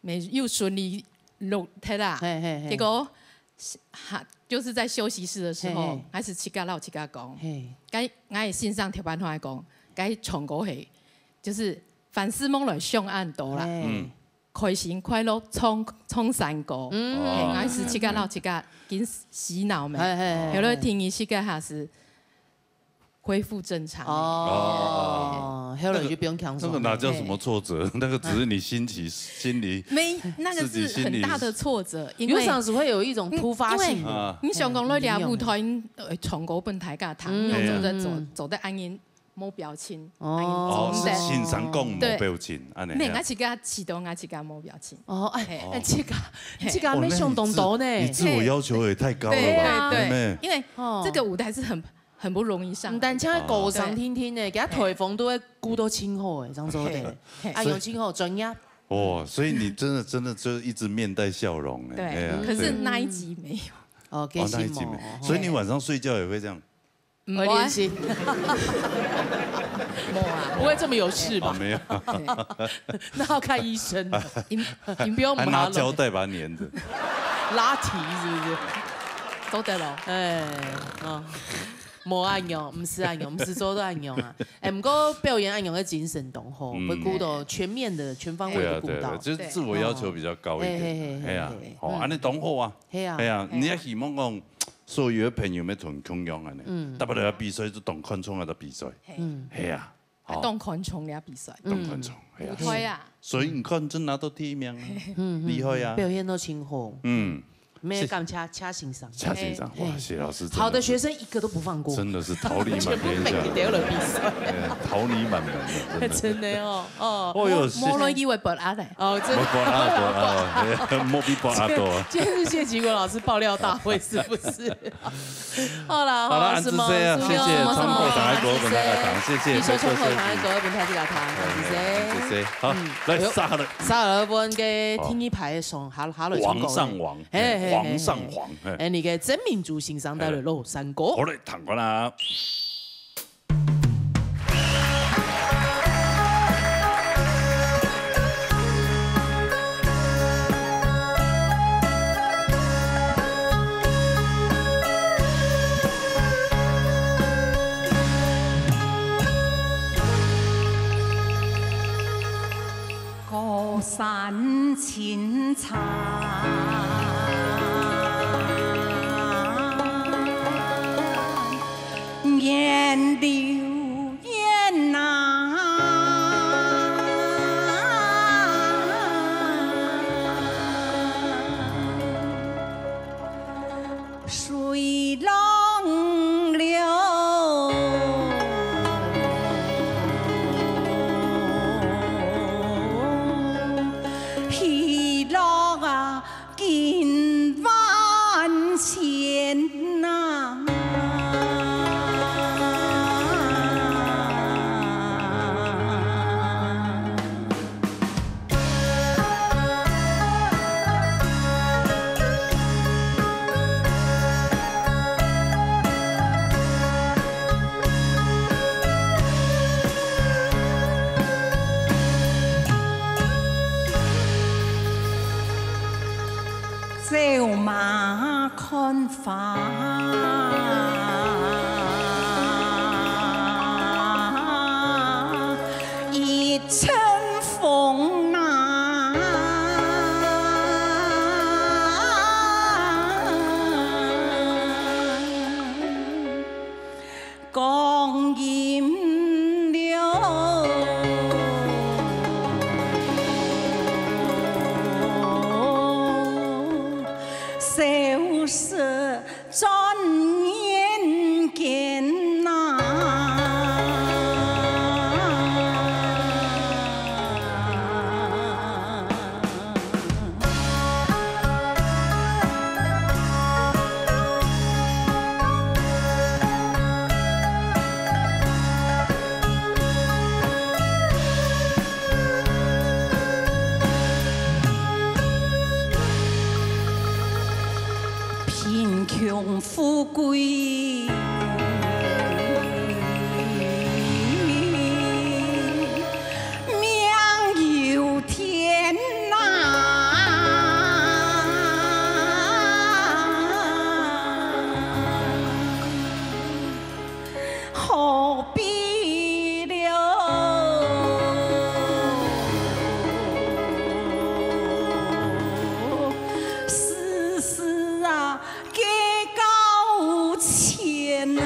沒有順利錄忒啦。嘿，嘿，嘿。結果，哈，就是在休息室的時候，嘿，嘿。𠊎就自家摎自家講，嘿。該，𠊎个先生頭擺同𠊎講，該唱歌係，就是凡事莫來想恁多啦。嘿。嗯。開心快樂唱，唱山歌。嗯。嘿，𠊎就自家摎自家緊洗腦咩。嘿，嘿，嘿，嘿。有了聽一些个還是 恢復正常。哦，後來就不用強說。那個哪叫什麼挫折？那個只是你心情，心裡，沒，那個是很大的挫折，自己心裡，因為有時候會有一種突發性的。因為，因為你想講，你倈舞台，呃，唱歌分大家聽，嗯。你又做得做，嗯。做得恁樣，無表情，哦。恁樣做得。哦，係先生講無表情，對。恁樣。沒，𠊎自家試著𠊎自家無表情。哦，哎，嘿。哎，這個，嘿。這個沒想當多呢。哦，那你自，你自我要求也太高了吧？對，對，對。妹妹。因為這個舞台是很 很不容易上來。毋單淨係高聲定定呢，哦。佢个台風都會顧到盡好欸，這樣做得。嘿，嘿。啊，用盡好，專業。哦，所以你真的，真的就一直面帶笑容欸。對，哎呀，可是那一集沒有。哦，哦，那一集沒有。可惜哦。所以你晚上睡覺也會這樣？嗯，會練習。沒有啊。不會這麼有事吧？哦，沒有。對。那要看醫生了。你，你不用麻了。還拿膠帶把它黏著。拉提是不是？做得咯。哎，嗯。 無恁樣，毋係恁樣，毋係做到恁樣啊。哎，毋過表演恁樣个精神當好，嗯。會顧到全面的、全方位的顧到。對啊，對啊，就是自我要求比較高一點。對。哎，嘿，嘿，嘿，哎呀，嘿，嘿。哦，嗯。恁樣當好啊。嘿啊。哎呀，嘿啊。你也希望講，所有的朋友們同，同樣恁樣，嗯。大家都要比賽，就當看重啊，在比賽。嘿。嗯。嘿啊。 啊，哦。當看重這比賽。當看重，嗯。哎呀。舞台啊。所以你看，真拿到第一名啊，嗯，嗯，厲害啊。嗯，表現到盡好。嗯。沒有感謝，謝先生。謝先生，嘿。哇，謝老師真的是，好的學生一個都不放過。真的是桃李滿天下。一定要來比賽。哎，桃李滿門的，真的。真的哦，哦。哦喲，無，無來機會報答嘞。哦，真的。無報答，報答，哎呀，無比報答多啊。今天是謝吉國老師爆料大會，是不是？ 好啦，好啦，好，恁仔細啊，謝謝，謝謝，參考上海國文那個堂，謝謝，你說參考上海國文那個堂，謝謝。謝謝，好，嗯，來，哎喲，下來。下來，我們个第二排上，下，下來唱歌。王上王，嘿，嘿，嘿，王上王，嘿。哎，你个曾明珠先生帶來喏，山歌。好嘞，聽過啦。山青草，源流远呐。 水浪流，喜乐啊，近万千呐。 走马看花，一阵风呐。 光阴流，消失转眼间呐。 贫穷富贵命由天呐。何必了？世事啊， 计较钱啊。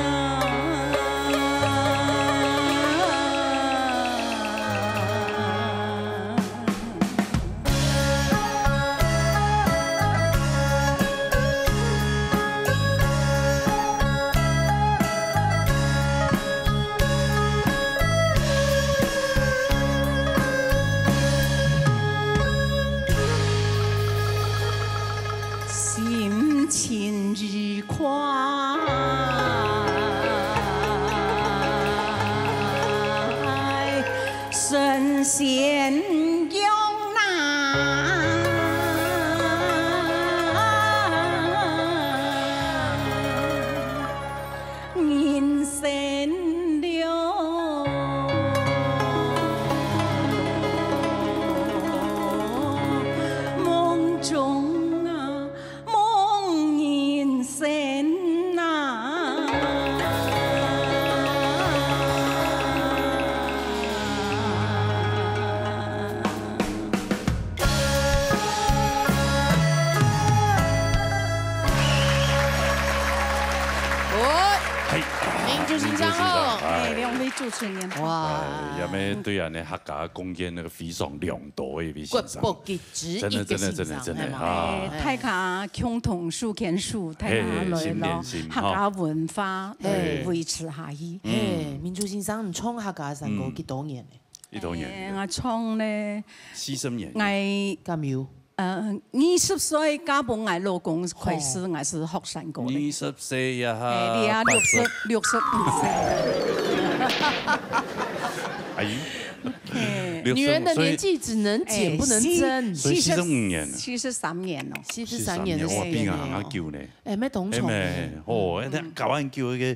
心情 愉快，神仙用呐。人生了，梦中啊， 梦人生啊。哦，嗨，明珠先生好。明珠先生，嗨。哎，兩位主持人好。哇。哎，也要對恁呢客家貢獻那個非常良多的一位先生。國寶級 之一个先生，真的，真的，真的，真的，係嘛？啊。哎，大家共同手牽手，大家來咯，嘿，心連心，客家文化，嘿。維持下去。嘿，嗯。明珠先生，你唱客家山歌幾多年呢？幾多年？哎，𠊎唱呢，四十年。𠊎，敢有？呃，二十歲嫁分𠊎老公開始，吼。𠊎係學山歌个。二十歲呀，哎，你啊，六十，八十。六十五歲。哎喲。嘿。六十五歲。女人的年紀只能減，哎，不能增。四，所以四十五年了。四十三年咯。四十三年，四十三年，哇，比𠊎還較久呢。哎，乜當長呢。哎，哦，哎，該搞恁久个，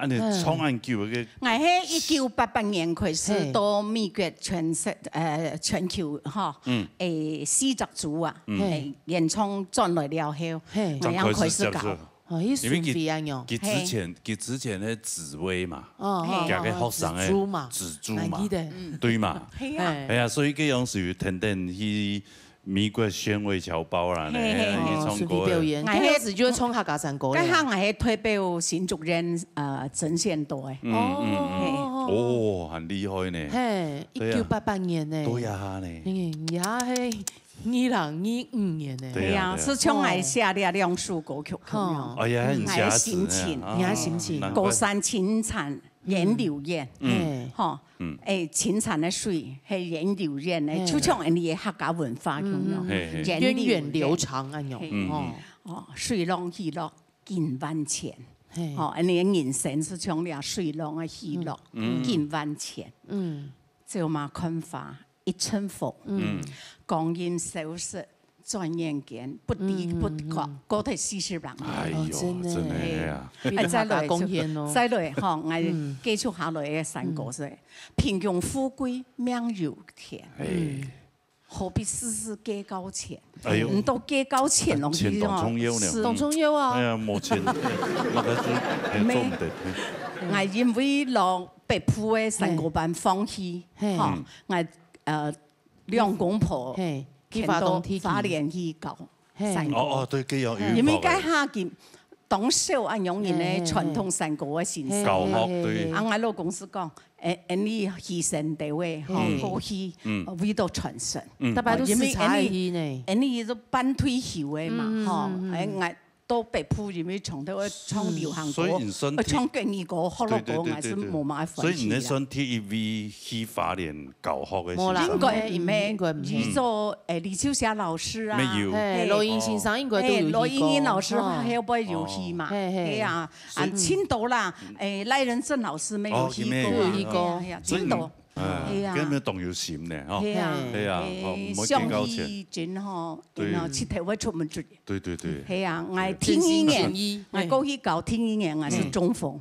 恁呢唱恁久个。𠊎係一九八八年開始，嘿。到美國全世，呃，全球哈，嗯。哎，四隻州啊，嗯。哎，演唱轉來了後，嘿。𠊎正開始搞。正開始接觸。哦，佢順序恁樣。佢之前，佢之前个紫薇嘛，哦，哦，佢个學生个紫珠嘛，紫珠嘛，𠊎記得。對嘛？係啊。係啊，所以佢樣時有跈等去美國宣慰僑胞啦，呢，係，係，係。去唱歌个。哦，順便表演。𠊎係，該樣時就會唱客家山歌了。該下𠊎係代表新竹縣，呃，陣線隊个。嗯，嗯，嗯。哦，很厲害呢。係，對啊。一九八八年呢。對啊，呢。嗯，也係二零二五年呢。對啊，係啊，對啊。係像𠊎寫這兩首歌曲共樣。哦。哎呀，很寫實呢。𠊎个心情，啊，你个心情。難怪。高山青山， 源流源，嗯。吼，嗯。欸，青山个水，係源流源个，嗯。就像𠊎俚个客家文化共樣，嗯，嗯，嗯。嘿，嘿。源流源遠流長恁樣，嘿。嗯，哦。嗯。哦，水浪起落，近萬千。嘿。吼，𠊎俚个人生就像這水浪个起落，嗯。近萬千。嗯。走馬看花，一陣風，嗯。光陰消失， 轉眼間，不知不覺，嗯，嗯，嗯。過忒四十零年。哎喲，哦，真的。真的呀。哎，再來一首，為大家貢獻哦。再來，吼，𠊎，嗯。繼續下來个山歌係，嗯。貧窮富貴命由天，哎。嗯。何必事事計較錢？哎喲。毋到計較錢咯，錢當重要呢。係。當重要啊。哎呀，無錢，那個就，哎，做毋得。𠊎因為落北部个山歌班放棄，嘿。吼，嗯。𠊎，呃， 兩公婆，嘿，去花東地區。牽到花蓮去教，嘿。山歌。哦，哦，對，佢有，有，因為該下佢當少恁樣人个傳統山歌个形式。嘿，嘿，嘿。教學，對。嘿，嘿，嘿。啊，𠊎老公係講，欸，恁樣犧牲地位，吼，嘿。過去，嗯。為到傳承。嗯。大家都時差去呢。因為恁樣，恁樣就半退休个嘛，嗯，吼，嗯，嗯。欸，𠊎 到北部因為唱到愛唱流行歌，所以你算第，愛唱國語歌、福佬歌，對，對，對，對，對。𠊎係無辦法去啦。所以你算第一位去花蓮教學个先生。無啦，應該毋係，應該毋係。你做，欸，李秋霞老師啊，沒有。嘿，嘿，羅英先生應該都有去過。嘿，羅英老師，哦。後尾有去嘛。哦。嘿，嘿。嘿啊，所以啊，青島啦，欸，賴仁正老師乜有去過啊。哦，佢乜有去。有去過。嘿啊，嘿啊，青島。 嗯，係啊。佢乜當有心呢，吼。係啊，係啊，欸，吼，毋好計較錢。相依真好，對。然後七頭會出門出。對，對，對。係啊，𠊎第二年，真心誠意。𠊎過去教第二年，𠊎係中風。嗯。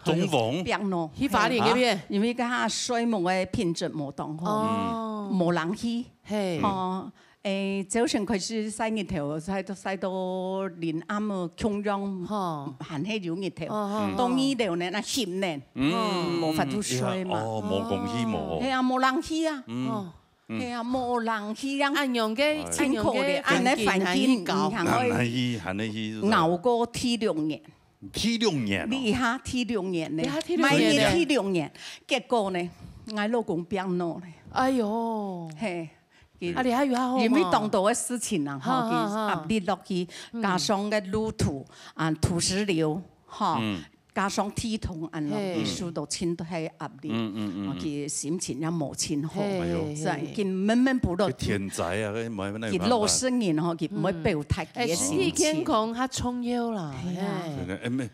中風？病咯。去花蓮該片？因為該下睡目个品質無當好，哦。無人去。嘿。吼， 欸，朝晨開始曬日頭，曬到，曬到臨暗哦，共樣吼。還係有日頭。哦，哦，到二樓呢，那翕呢，嗯。哦，無法度睡嘛。哦，無空氣無。係啊，無冷氣啊。嗯。哦。係啊，無冷氣啊。恁樣个，哎。辛苦个，恁樣个環境，恁樣个環境，你還會難，難以，難以去，熬過第六年。第六年哦。你下第六年呢？你下第六年呢？每年第六年，結果呢，𠊎老公病了呢。哎喲。嘿。 啊，你還有較好嘛？因為當多个事情啊，吼，哈，哈，哈。佢壓力落去，嗯。加上个路途，啊，土石流，吼，嗯。加上地動，恁樣，嘿。佢受到盡大个壓力，嗯，嗯，嗯，嗯。啊，佢心情也無盡好，嘿，所以，嘿。佢悶悶不樂。佢天災啊，佢無，哪有辦法？佢老實人吼，佢毋會表達佢个心情。嗯。欸，身體健康較重要啦，嘿啊。嘿。真的，欸，沒，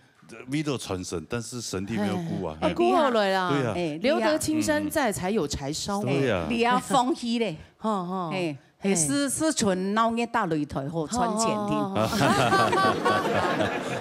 為了傳承，但是身體沒有顧啊。哎，顧好了啦。對啊。哎，留得青山在，才有柴燒嘛。對啊。哎，你也放棄咧。吼，吼。哎，嘿。哎，係，係像鬧熱大擂台吼，賺錢的。吼，吼，吼。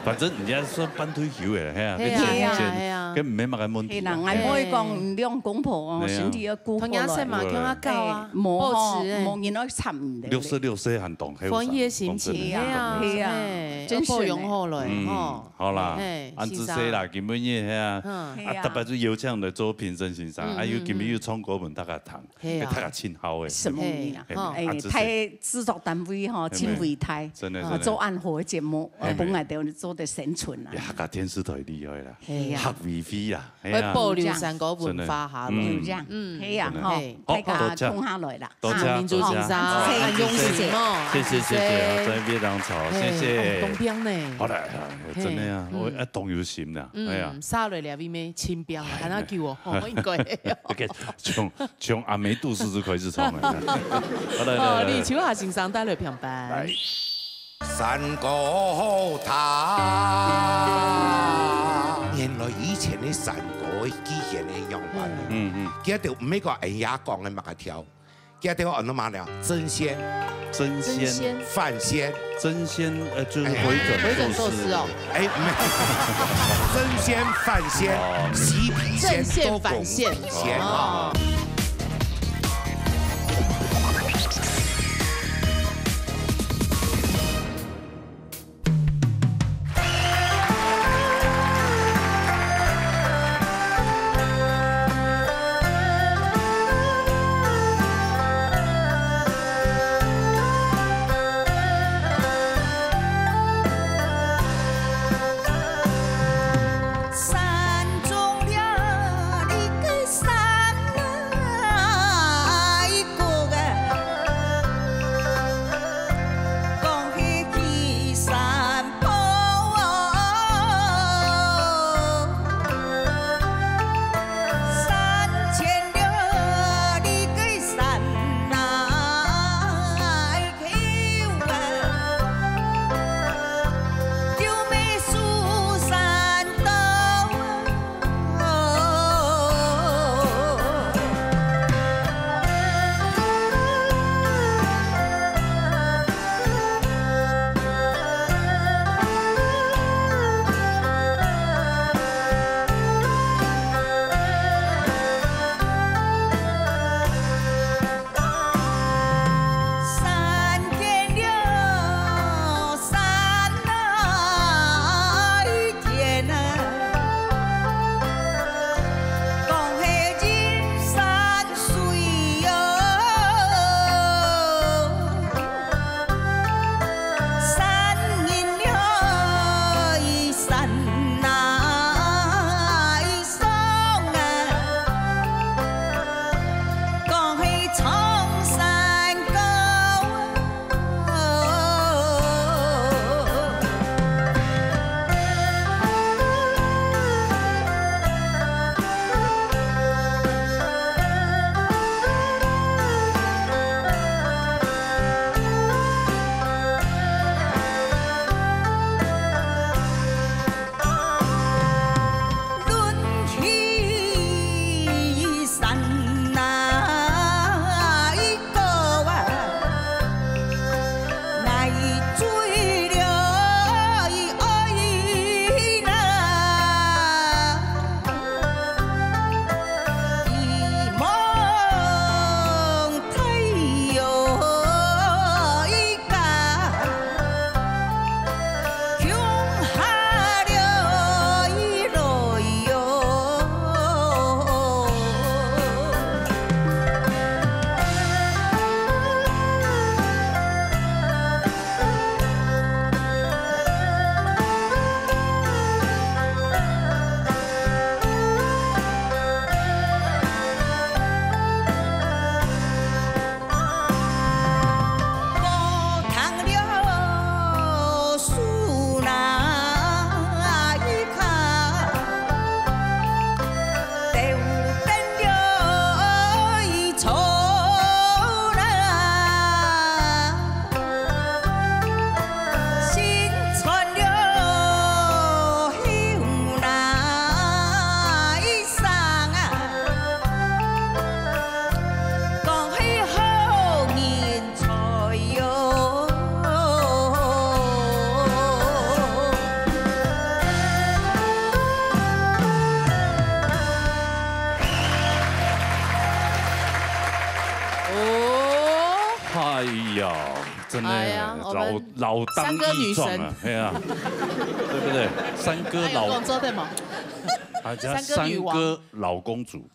反正人家算半退休的，嘿啊，嘿啊，跟錢無關，嘿啊，嘿啊。跟沒麼个問題啊。係啦，哎。𠊎會講，兩公婆哦，哎呀。身體要顧好來。同樣是嘛，聽下教啊，哎，無吼，保持，哎。無人愛插你的。六十六歲還當後生，歡喜的心情，講真的。係啊，係啊，哎，真是呢。要保養好了，嗯，吼。 好啦，嘿，恁仔細啦，先生。今晡日，嘿啊，嗯。啊，係啊。特別就邀請來做評審先生，嗯，啊，又今日又唱歌分大家聽，嗯，嗯。係啊。大家盡好誒。什麼呀？嘿，吼。哎，恁仔細。太製作單位吼，嘿，盡偉大，真的，啊，真的。做恁好个節目，嘿，啊，分𠊎兜做得生存啊。呀，客家電視台厲害啦，係啊。客委會啦，係啊。愛保留山歌文化下來。真的。嗯。有影，嗯。係啊，真的。吼，嘿。大家好，多謝。共下來啦。 多謝，啊，明珠先生，多謝。哦，恁用心哦。謝謝，謝謝，謝謝。真的非常好，嘿，謝謝。哦，當拚呢。好啦，哎，嘿，真的啊，嗯。𠊎，哎，當有心啦，嗯，哎呀。下來了，因為清冰啊，哎，還要救我，哦，應該。OK，從，從阿妹肚屎就開始唱了。好，來，來，哦，來，來。李秋霞先生帶來評判。來。山歌好聽。原來以前的山歌的起源係恁樣般。嗯，嗯。佢兜毋係講哎呀講个麼个調。 佢兜安到麼个了？曾仙、曾仙。曾仙。范仙。曾仙，呃，就是回转壽司。哎。回转壽司哦。哎，沒有。曾仙、范仙，哦。嬉皮仙、曾仙、多功范仙。皮仙，哦。哦。哎呀，真的，哎呀，我们老，老当益壮啊，山歌女神。哎呀，对不对？山歌老，哎，有讲做对吗？啊，叫山歌女王。山歌老公主。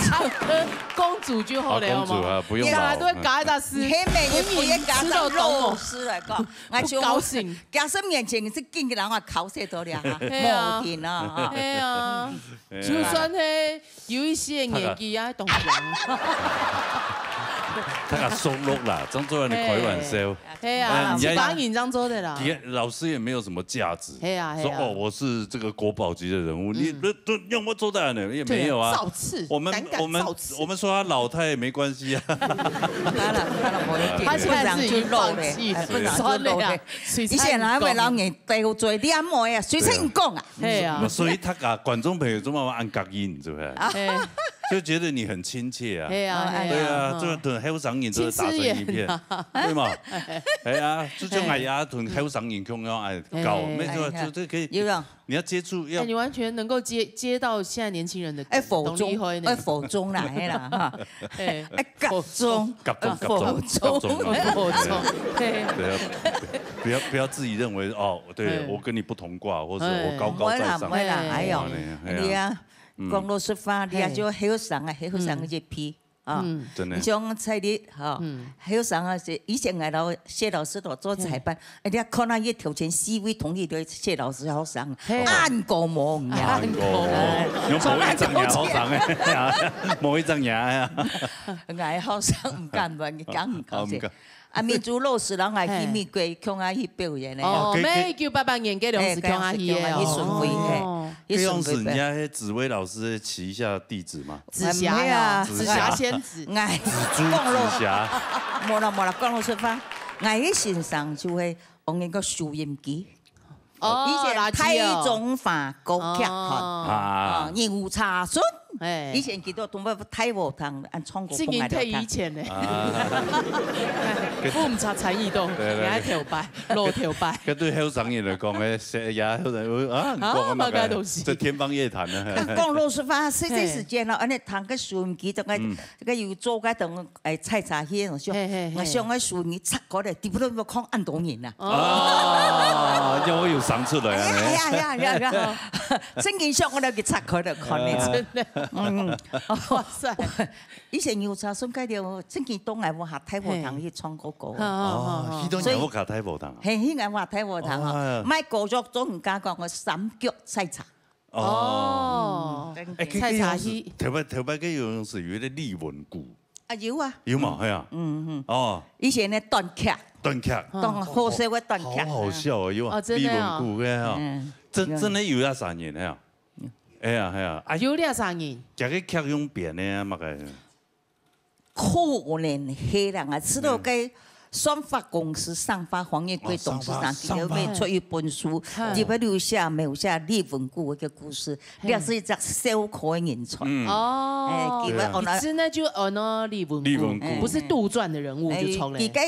山歌公主就好了嘛。啊，公主啊，不用老。你哪都会搞一大师，你黑美也不会搞到肉丝来讲，哎，不高兴。假设面前是跟个人啊，考试多了哈，对啊。莫听啊，哈。对啊，哎呀。就算嘿， 有一些年纪啊，懂讲。他个收入啦，张作霖的开玩笑。嘿啊，哎，你还，一般人这样做的啦。其实老师也没有什么价值。嘿啊，嘿啊。说，哦，我是这个国宝级的人物，你，嗯。都，都让我做到呢，也没有啊。对，造次，我们，胆敢造次。我们，我们说他老，他也没关系啊。当然，当然，我一定，他现在是已经放弃了，不然就露嘞，哎，不然就露嘞。算了呀，水以前哪会老人家得罪，你也莫呀，水成功啊。 嘿啊。所以他啊，观众朋友做么按隔音，是不是？嘿。就觉得你很亲切啊。嘿啊，哦，嘿啊，对啊，嗯。这个同后生人都是打成一片，亲切啊。对吗？哎呀，就像哎呀，同后生人共样，哎，搞，哎。没错，哎呀，就这可以，有没有？你要接触，要，哎，你完全能够接，接到现在年轻人的梗，哎，火中，懂你意思呢？哎，火中啦，嘿啦，哈。哎。哎，夹中，夹中，哎，夹中，火中，夹中啊。火中，对。不要，不要，不要自己认为，哦，对，哎。我跟你不同挂，或者我高高在上。哎。不会啦，不会啦，哎呦，哎呀，哎呀。你啊，嗯。讲老实话，你啊，哎。就后生啊，后生个一批啊。嗯。真的。你像蔡丽哈，嗯。后生啊，是以前个老，谢老师都做裁判，哎。人家看到一头前四位同学都谢老师后生，嘿。暗过毛，你知道吗？暗过毛。哎。用某一张牙后生哎，某一张牙呀。哎，后生毋敢问，你讲毋高兴。哦，毋敢。 啊，民族老师，人还去美国，嘿。共下去表演呢。哦，哦，可以，可以。一九八八年，該當時共下去的哦。哎，共下去，共下去巡迴，嘿，哦。去巡迴表演。該當時人家係紫薇老師的旗下弟子嘛。紫霞呀，啊，紫霞仙子。哎，紫珠紫霞。無啦，無啦，講老實話，𠊎个先生就係用一個收音機。 哦，以前台中話歌劇團，哦。啊，牛車順，哎。以前佢都同我大和堂，啊，唱歌。這人忒以前呢。啊。毋差才藝都，對，對，對。你還頭擺，老頭擺。這對後生人來講，哎，是呀，後生人，啊，你講啊，麼个東西？這天方夜譚啊。講老實話，細細時間咯，嘿。恁樣彈個收音機，這個，嗯。這個有做個等，哎，採茶戲，我想，嘿，嘿，嘿。我想个收音機拆開來，底部都看恁多人啊。 哦，就會有聲出來啊。哎呀，哎呀，哎呀，哎呀，真正想我來去拆開來看呢。真的。嗯。哇塞。以前牛車順該條，真正到𠊎屋下大和堂去唱過歌。嘿。哦，去到你屋下大和堂啊？嘿，去𠊎屋下大和堂啊，哦。賣果肉，總毋敢講，我三腳採茶。哦。哦。嗯。哎，該，採茶戲。該有，頭擺，頭擺該有，有一個李文牯。 啊，有啊。有嘛，係啊。嗯，嗯。哦。以前个短劇。短劇。當好笑个短劇。好，好笑哦，有啊。哦，真的啊。李文牯个哈。嗯。真，有啊。真的有那三年个啊。有。哎呀，哎呀，啊，有那三年。這個劇用編个啊，麼个？可能係啦，啊，知道該算發公司，上發黃月桂董事長，哦，上發，上發。佢有出一本書，嗯。裡背有寫，有寫李文牯个故事。 嘿。這係一隻笑科个人才。嗯。哦。哎，佢會安到，一直呢就安到李文牯，李文牯。不是杜撰的人物就出來。哎，佢个，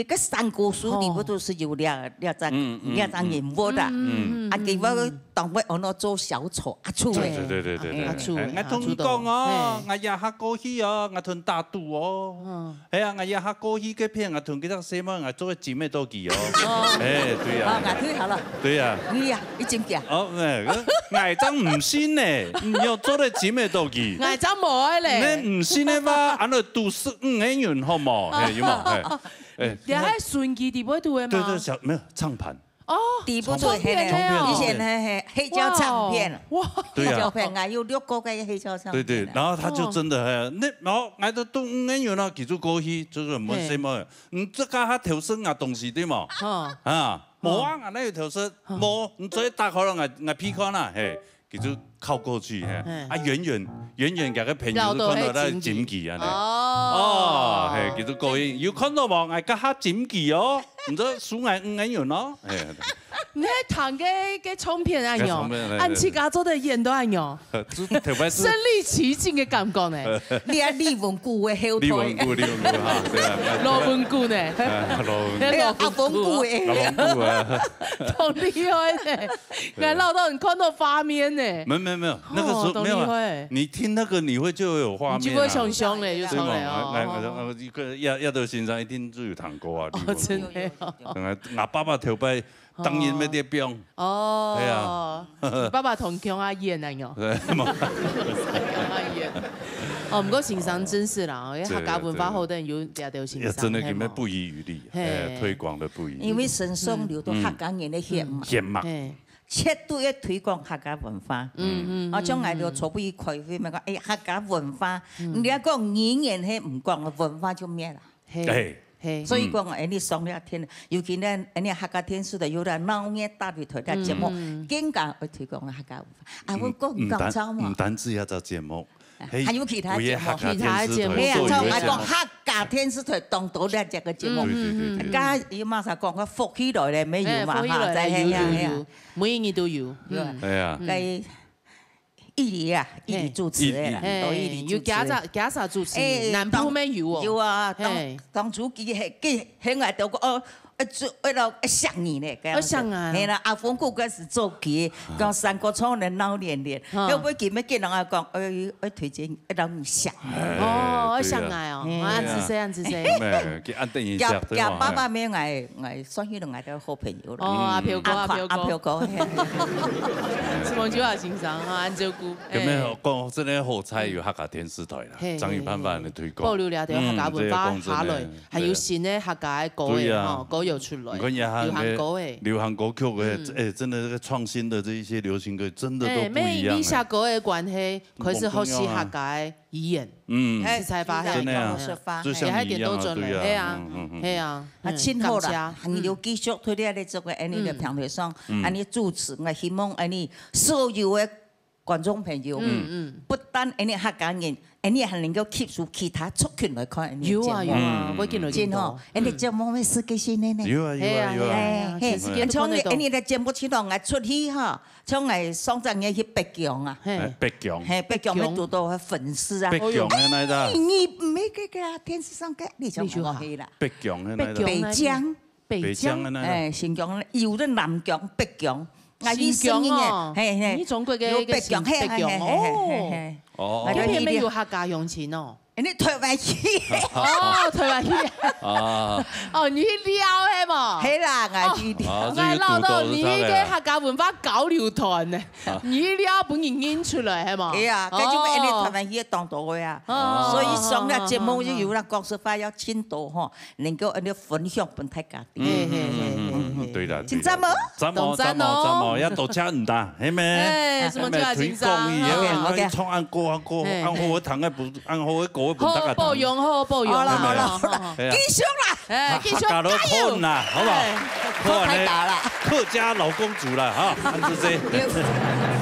佢个三國書裡背都係有這，這隻，嗯，嗯，這隻人物个。嗯，嗯，啊，佢會當會安到做小丑阿楚个。對，對，對，對，對。哎，阿楚个，哎，𠊎同你講哦，阿楚个。哎。𠊎這下過去哦，𠊎同打賭哦。嗯。 哎呀，𠊎這下過去該片，𠊎同佢兜細妹，𠊎做个姊妹多幾哦。哦。哎，對呀。哦，𠊎退下了。對呀。你呀，你真假？哦，哎，𠊎正毋信呢，你有做个姊妹多幾？𠊎正無愛咧。你毋信个話，安到都是五个人好無？哎，有無？哎，哎，你還順佢底背肚个嗎？對，對，小，沒有，唱盤。 哦，底部做黑的，唱片的哦。以前黑，黑，黑膠唱片。哇，哇。對啊。黑膠片，還有六個个黑膠唱片啊。對，對，然後他就真的，哦。哎，那，然後來到東恩有那幾處過去，就是我們什麼，嘿。嗯，這個他投身啊東西，對嗎？哦。啊，無啊，哦。啊，那有投身，哦。無，你直接打開了，我，我皮看啦，嘿。 佢就靠過去，嘿，嗯。啊，遠遠，遠遠，佢个朋友就看到佢个金雞啊，哦。哦，嘿，佢就過去，有看到無？哎，該下金雞哦，你這輸𠊎五个銀哦，嘿。你還聽个，个唱片恁樣，該唱片，哎，恁自家做得演到恁樣，就頭擺就身臨其境个感覺呢。你啊，李文牯个後代。李文牯，李文牯哈，對啊，哎，羅文牯呢？哎，羅文牯。哎呀，阿峰牯欸。阿峰牯啊。當厲害呢，對。𠊎老到你看到畫面呢。沒有，沒有，沒有，那個時候，哦，沒有啊。當厲害。你聽那個，你會就有畫面啊。你就會想像嘞，就出來哦。對嘛？哎，哎，哎，一個亞，亞德先生一定就有聽過啊，哦，李文牯。真的哦。哎，𠊎爸爸頭擺 當然愛得放。哦。係啊。你爸爸同鄉啊演啊喲。對，無。同鄉啊演。哦，毋過先生真係啦，因為客家文化好，等有這條先生，也真的根本不遺餘力，係無？哎，推廣的不遺餘力。因為身上流淌客家人的血脈，嗯。血脈。係。絕對愛推廣客家文化。嗯，嗯，啊，將來就做不一開會，嘛講，哎，客家文化，嗯。你要講語言係毋講，文化就滅了。 係，哎。係。所以講，嗯。哎，你上了天，尤其呢，哎，你客家電視台有了鬧熱大禮堂个節目，嗯。更加愛推廣客家文化。啊，嗯，我講毋單，講錯嘛。毋單止這隻節目，啊，嘿，還有其他節目。有个客家電視台，其他節目。係啊，做有个節目。像𠊎講客家電視台當多這隻个節目。嗯，對，對，對，對。嗯，嗯，嗯。剛剛有馬上講，福氣來了沒有嘛？哎，福氣來了，哈，在，有，有，係啊，係啊。有，每一日都有。對。嗯。哎呀。該 一直啊，一直主持的啦，嘿。都一直主持的。嘿，有幾儕，幾儕主持人？哎，南部乜有哦。當，有啊，當，嘿。當初佢係，佢，佢𠊎都講，哦，呃，做，呃，老，呃，想你呢，該樣子。哦，想啊。嘿啦，阿峰哥開始做佢，講三個窗簾鬧連連，啊。要不然佢乜見人家講，哎，哎，推薦，哎，讓你想。哦，哎，對啊。想啊哦，嘿。啊，恁仔細，恁仔細。哎。妹，佢恁等一下，叫，對吧？叫爸爸，嘿。乜𠊎，𠊎算起來𠊎个好朋友啦。哦，阿飄哥，阿飄哥。阿飄，阿飄哥，嘿。承蒙秋華先生哈，恁照顧。 咁樣講，真个好彩有客家電視台啦，嘿，正有辦法來推廣。保留了這客家文化下來，嗯，這个講真的，還有新个客家个歌仔，對啊。吼，歌有出來，你看這下流行歌仔。流行歌曲个，嗯。哎，真的這個創新的這一些流行歌，真的都不一樣哎。哎，因為寫歌个關係，開始學習客家个語言，嗯。實在發現，真的啊，真的啊。就像你一樣啊，哎，還有一點都準了，對啊，嘿啊，嗯，嗯，嗯。嘿啊，啊，嗯，真好啦，感謝。還有繼續推薦你這個恁呢个平台上，嗯。恁呢主持，𠊎希望恁呢所有个 觀眾朋友，嗯，嗯。不但恁呢客家人，恁呢還能夠吸收其他族群來看恁呢節目。有啊，有啊，嗯。𠊎見到真多。真好，恁呢節目乜世界性个呢。有啊，有啊，嘿啊，有啊。嘿啊，嘿啊，哎，嘿，全世界都看得到。像恁呢个節目，像𠊎出去哈，像𠊎上隻月去北京啊。嘿。哎，北京。嘿，北京乜堵到粉絲啊。北京个哪一隻？哎，你，你毋係該個啊，電視上个，你講我係啦。北京个哪一隻？北京。北京。 北京个那個。哎，新疆，有个南疆、北疆，啊，新疆哦，有聲音个，嘿，嘿。你中國个有北疆，一個新北疆，嘿，嘿，嘿，哦。嘿，嘿。哦。啊，就去了。該片面有客家鄉親哦。哎，你台灣去。哦，台灣去。啊。哦，你去尞係無？係啦，𠊎去尞。哦，哦，這個堵到是他的。𠊎老到你个客家文化交流團呢。 你了分人認出來，係無？哎呀，該就係恁呢，哦。台灣戲當多个啊。哦。所以上了節目就有人講實話要盡多吼，能夠恁呢分享分大家知。嗯，嗯，嗯，嗯，嗯，嗯，對啦，真讚無？對啦。讚無，當讚哦。讚無，讚無，要多謝你啦，係無？哎，承蒙秋華先生。係無？推廣佢，哦。要唱恁歌，恁歌，嘿，恁好个聽个，嘿。恁好个歌，分大家聽。好，保重，好，保重。好啦，好啦，好啦，好，好。係啊。繼續啦。 哎，繼續加油！客家都看啦，好不好？哎。看恁呢，做太大啦。客家老公主啦，哈，恁仔細。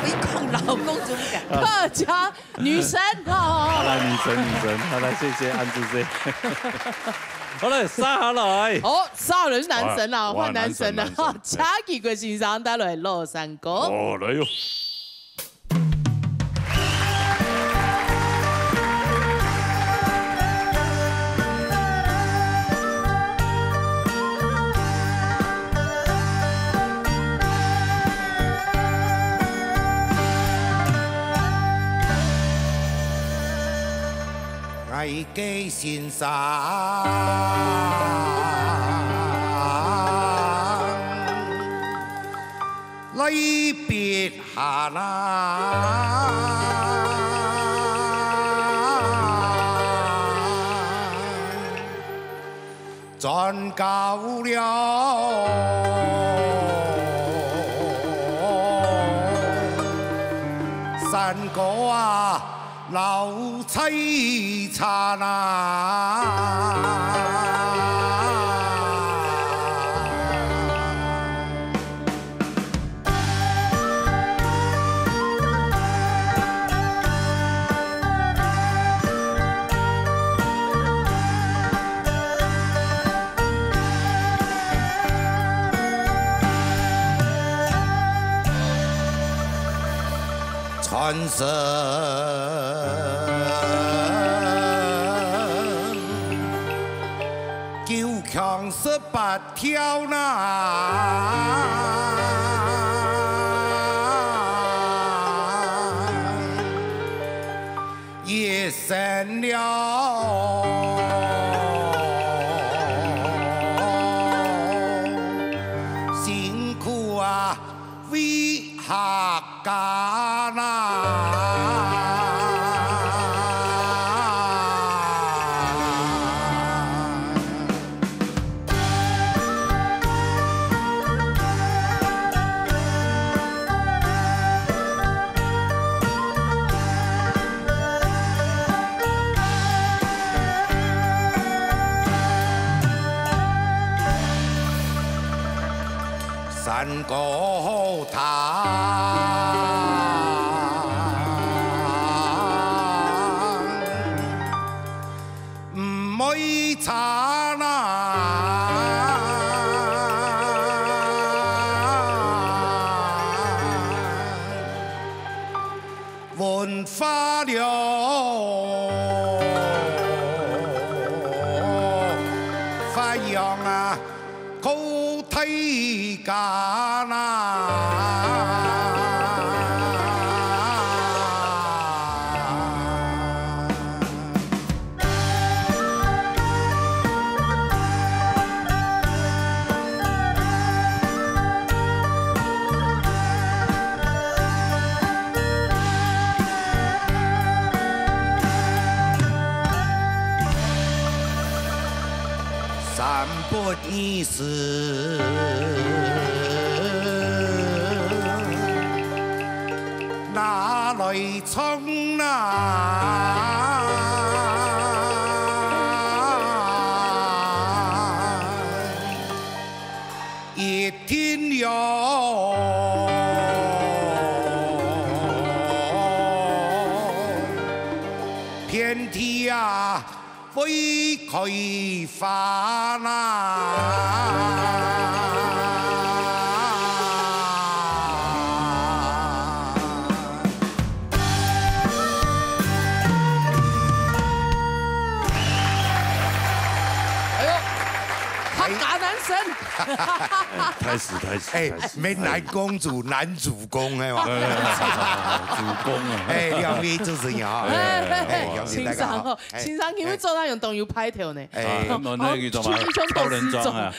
你講老公主感。客家女神，好，好，好。好啦，女神，女神，好啦，謝謝，恁仔細。好了，接下來。哦，接下來係男神啦，哇，換男神啦，哇，男神，男神。哈，蔡其貴先生帶來老山歌。哦，來喲。 𠊎个先生來別 下啦，轉到了山歌啊，老菜茶啦。生，九腔十八調哪，一生了，辛苦啊！ 为客家呐。山高堂，毋會差哪。文化了，发扬啊，靠大家哪。三不二时，拿來唱哪。 一定要遍地啊，會開花啦！ 哎喲，客家男神。哎，大師，大師，哎，大師。美男公主、男主公，哎嘛。哎，主公啊。哎，兩位主持人啊，哎，哎，哎，兩位大家好。先生哦，哎，先生，你們做那種東西拍頭呢？哎，啊，那，那個叫什麼？哦，出去就董事長。超人裝啊。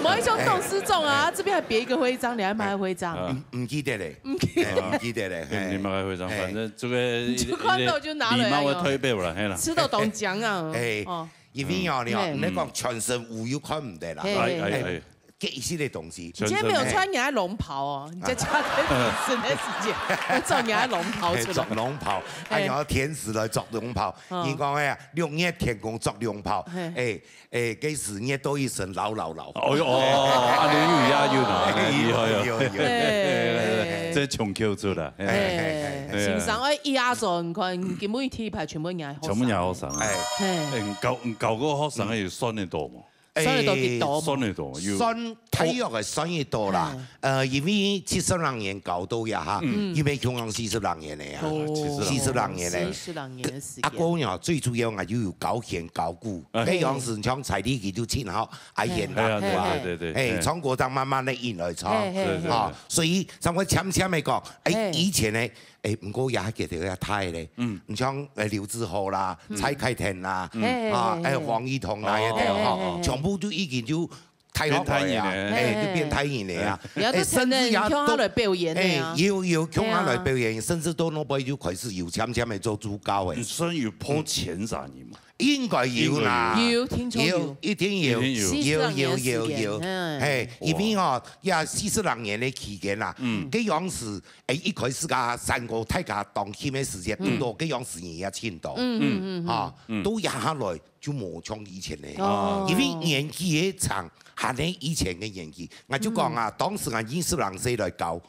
某一種董事長啊，這邊還別一個徽章，你還買徽章？啊。嗯，嗯，記得嘞。 哎，毋記得咧，你，嘿。你買个徽章，哎。反正這个你就看到就拿了呀，禮貌个代表啦，嘿啦。吃到當僵啊，哎，哦。因為哦，你哦，嗯。你講全身烏又看毋得啦。嘿，嘿，嘿。哎，哎，哎。這一系列東西。你今天沒有穿你的龍袍哦，你在家裡的時間，要穿你的龍袍出來。哎，著龍袍，哎，哎。然後天使來著龍袍，嗯。你講哎呀，六月天公著龍袍，嘿。哎， 哎，該時日都一身老老老。哦喲，哦，哦，哦，啊，你有押韻啊，哎，厲害哦。有，有，有。哎。這衝口出來，哎。哎，哎，哎。先生，哎，壓軸，你看，今晡日第一排全部人學生。全部人學生啊。哎。嘿。哎，你教，你教過學生个有算得到無？哎。算得到幾多無？算得到，有。算大約个算得到啦。哎。 呃，因為七十零年教到這下，嗯。因為共樣四十零年个啊，哦。四十零年个。四十零年个時間。啊，過後呢，最主要啊，又有教弦教鼓，哎。該樣時像在地佢就盡好，愛弦打鼓啊。哎呀，對，對，對，對，哎，哎。從歌唱慢慢个引來唱，嘿，嘿，嘿。啊，所以，像我淺淺个講，哎，嘿。以前呢，哎，毋過也還記得也大咧，嗯。你像，哎，劉志宏啦，嗯。蔡凱婷啦，嗯。嘿，嘿，啊，嘿，嘿。還有黃義桐啦，哦。該兜吼，嘿，嘿，嘿，嘿。全部都已經就 大學來啊，變大人了。哎，就變大人了啊。哎。也都哎，甚至也都，聽你共下來表演个啊。哎，有，有共下來表演，哎呀。甚至到該位就開始有漸漸个做助教个。你算有破千儕人無？應該有啦。應該有。有，聽說有。有，一定有。一定有。有，有，有，有。四十零年个時間，嗯。嘿，因為吼，也四十零年个期間啦，嗯。該樣時，哎，一開始啊，山歌大家當興个時節，嗯。堵到該樣時人也盡多。嗯，嗯，嗯，嗯。哈，嗯。都壓下來 就無像以前咧。哦。因為年紀也長，還係以前个年紀。𠊎就講啊，嗯。當時𠊎二十零歲來教，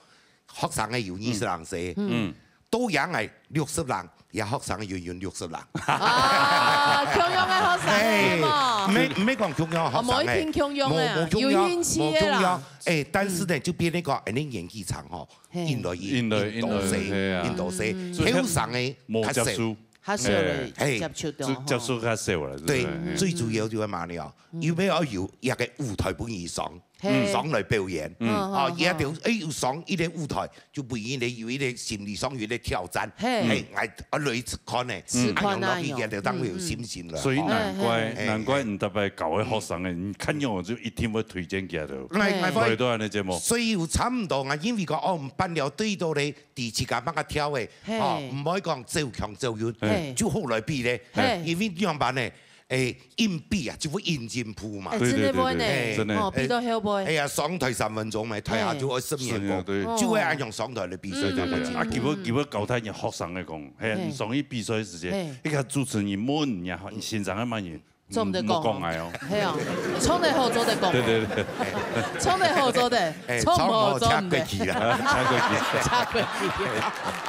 學生个有二十零歲。嗯。到贏个六十人，也學生有有六十人。啊，共樣个學生，嘿，係無？毋係，毋係講共樣个學生个，哦，無一定共樣个啊，無，無共樣，有興趣个啦。無共樣。欸，但是呢，就變成講，恁呢年紀層吼，嘿。越來越，越來越，越多歲，係啊。越多歲，嗯。後生个較少。無接觸。較少人，嘿。接觸到，就接觸較少啦，對，對不對？最主要就係麼个呢？有無愛有一個舞台分佢上？ 嘿。上來表演。嗯。哦，也就，欸，有上一個舞台，就分佢有一個心理上有一個挑戰。嘿。欸，𠊎，啊，來試看呢，試看啊，恁樣落去，佢就當會有信心了。所以難怪，嘿，嘿。難怪你特別教个學生个，你看樣就一定會推薦佢个。𠊎，𠊎，嘿。會多恁呢節目。所以有差毋多啊，因為講，哦，辦了對到咧，第七个麼个跳个，嘿。哦，毋會講走強走遠，嘿。就好來比咧。嘿。因為仰般呢？ 欸，硬比啊，就會硬進步嘛。欸，對，對，真的會呢。對，對，對，真的。哦，比到後背。哎呀，上台三分鐘嘛，台下就會十年功，是啊，對。就會恁樣上台个比賽，對，對，對。啊，基本，基本交代你學生个講，嘿，嘿。你上去比賽个時節，嘿。一個主持人問你啊，你先生个麼人，做毋得講哦。嗯，莫講哎哦。嘿哦，唱得好，做得講。對，對，對。唱得好，做得，哎，唱毋好，唱毋得。唱過去啦。唱過去。唱過去。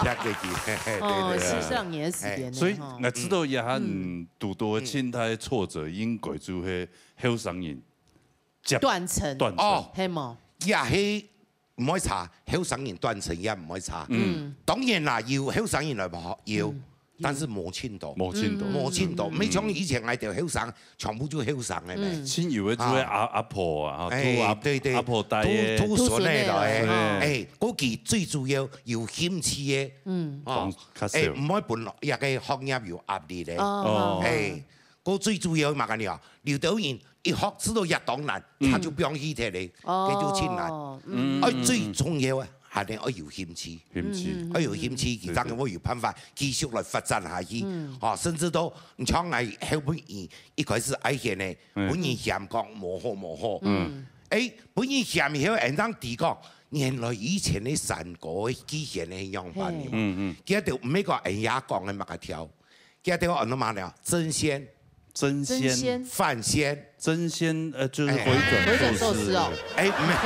唱過去，嘿，嘿，對，哦，對，對。是上年的時間呢，所以，吼。𠊎知道也還，嗯。 堵到个盡大个挫折，應該就係後生人接，斷層。斷層。哦。係無？也係毋會差，後生人斷層也毋會差。嗯。當然啦，有後生人來學，有，嗯。但是無盡多。無盡多。無盡多，嗯。無像以前𠊎兜後生，全部就後生个咩。嗯。親友个就係阿，啊。阿婆啊，吼，哎，拄阿，對，對，阿婆帶个。拄，拄孫个來个，拄孫个來。哎，估計最主要有興趣个，嗯。哦，講較少。哎，毋會分一個學業有壓力个。哦。哎， 該最主要嘛，恁樣啊，有兜人一學知道也當難，嗯。佢就放棄忒咧，哦。佢就盡難。嗯。愛最重要个，還係愛有興趣。興趣。嗯。愛有興趣，佢正會有辦法繼續來發展下去。嗯。哦，甚至到，你像𠊎後尾一開始愛弦个，嗯。分人嫌講無好無好。嗯。哎，分人嫌以後，人正知講，原來以前个山歌个機弦个樣般个嘛。嘿。嗯，嗯。佢就毋係講人家講个麼个調。 佢兜安到麼个呢？曾先、曾先。曾先。范先。曾先，呃，就是回轉壽司。哎。回轉壽司哦。哎，沒有。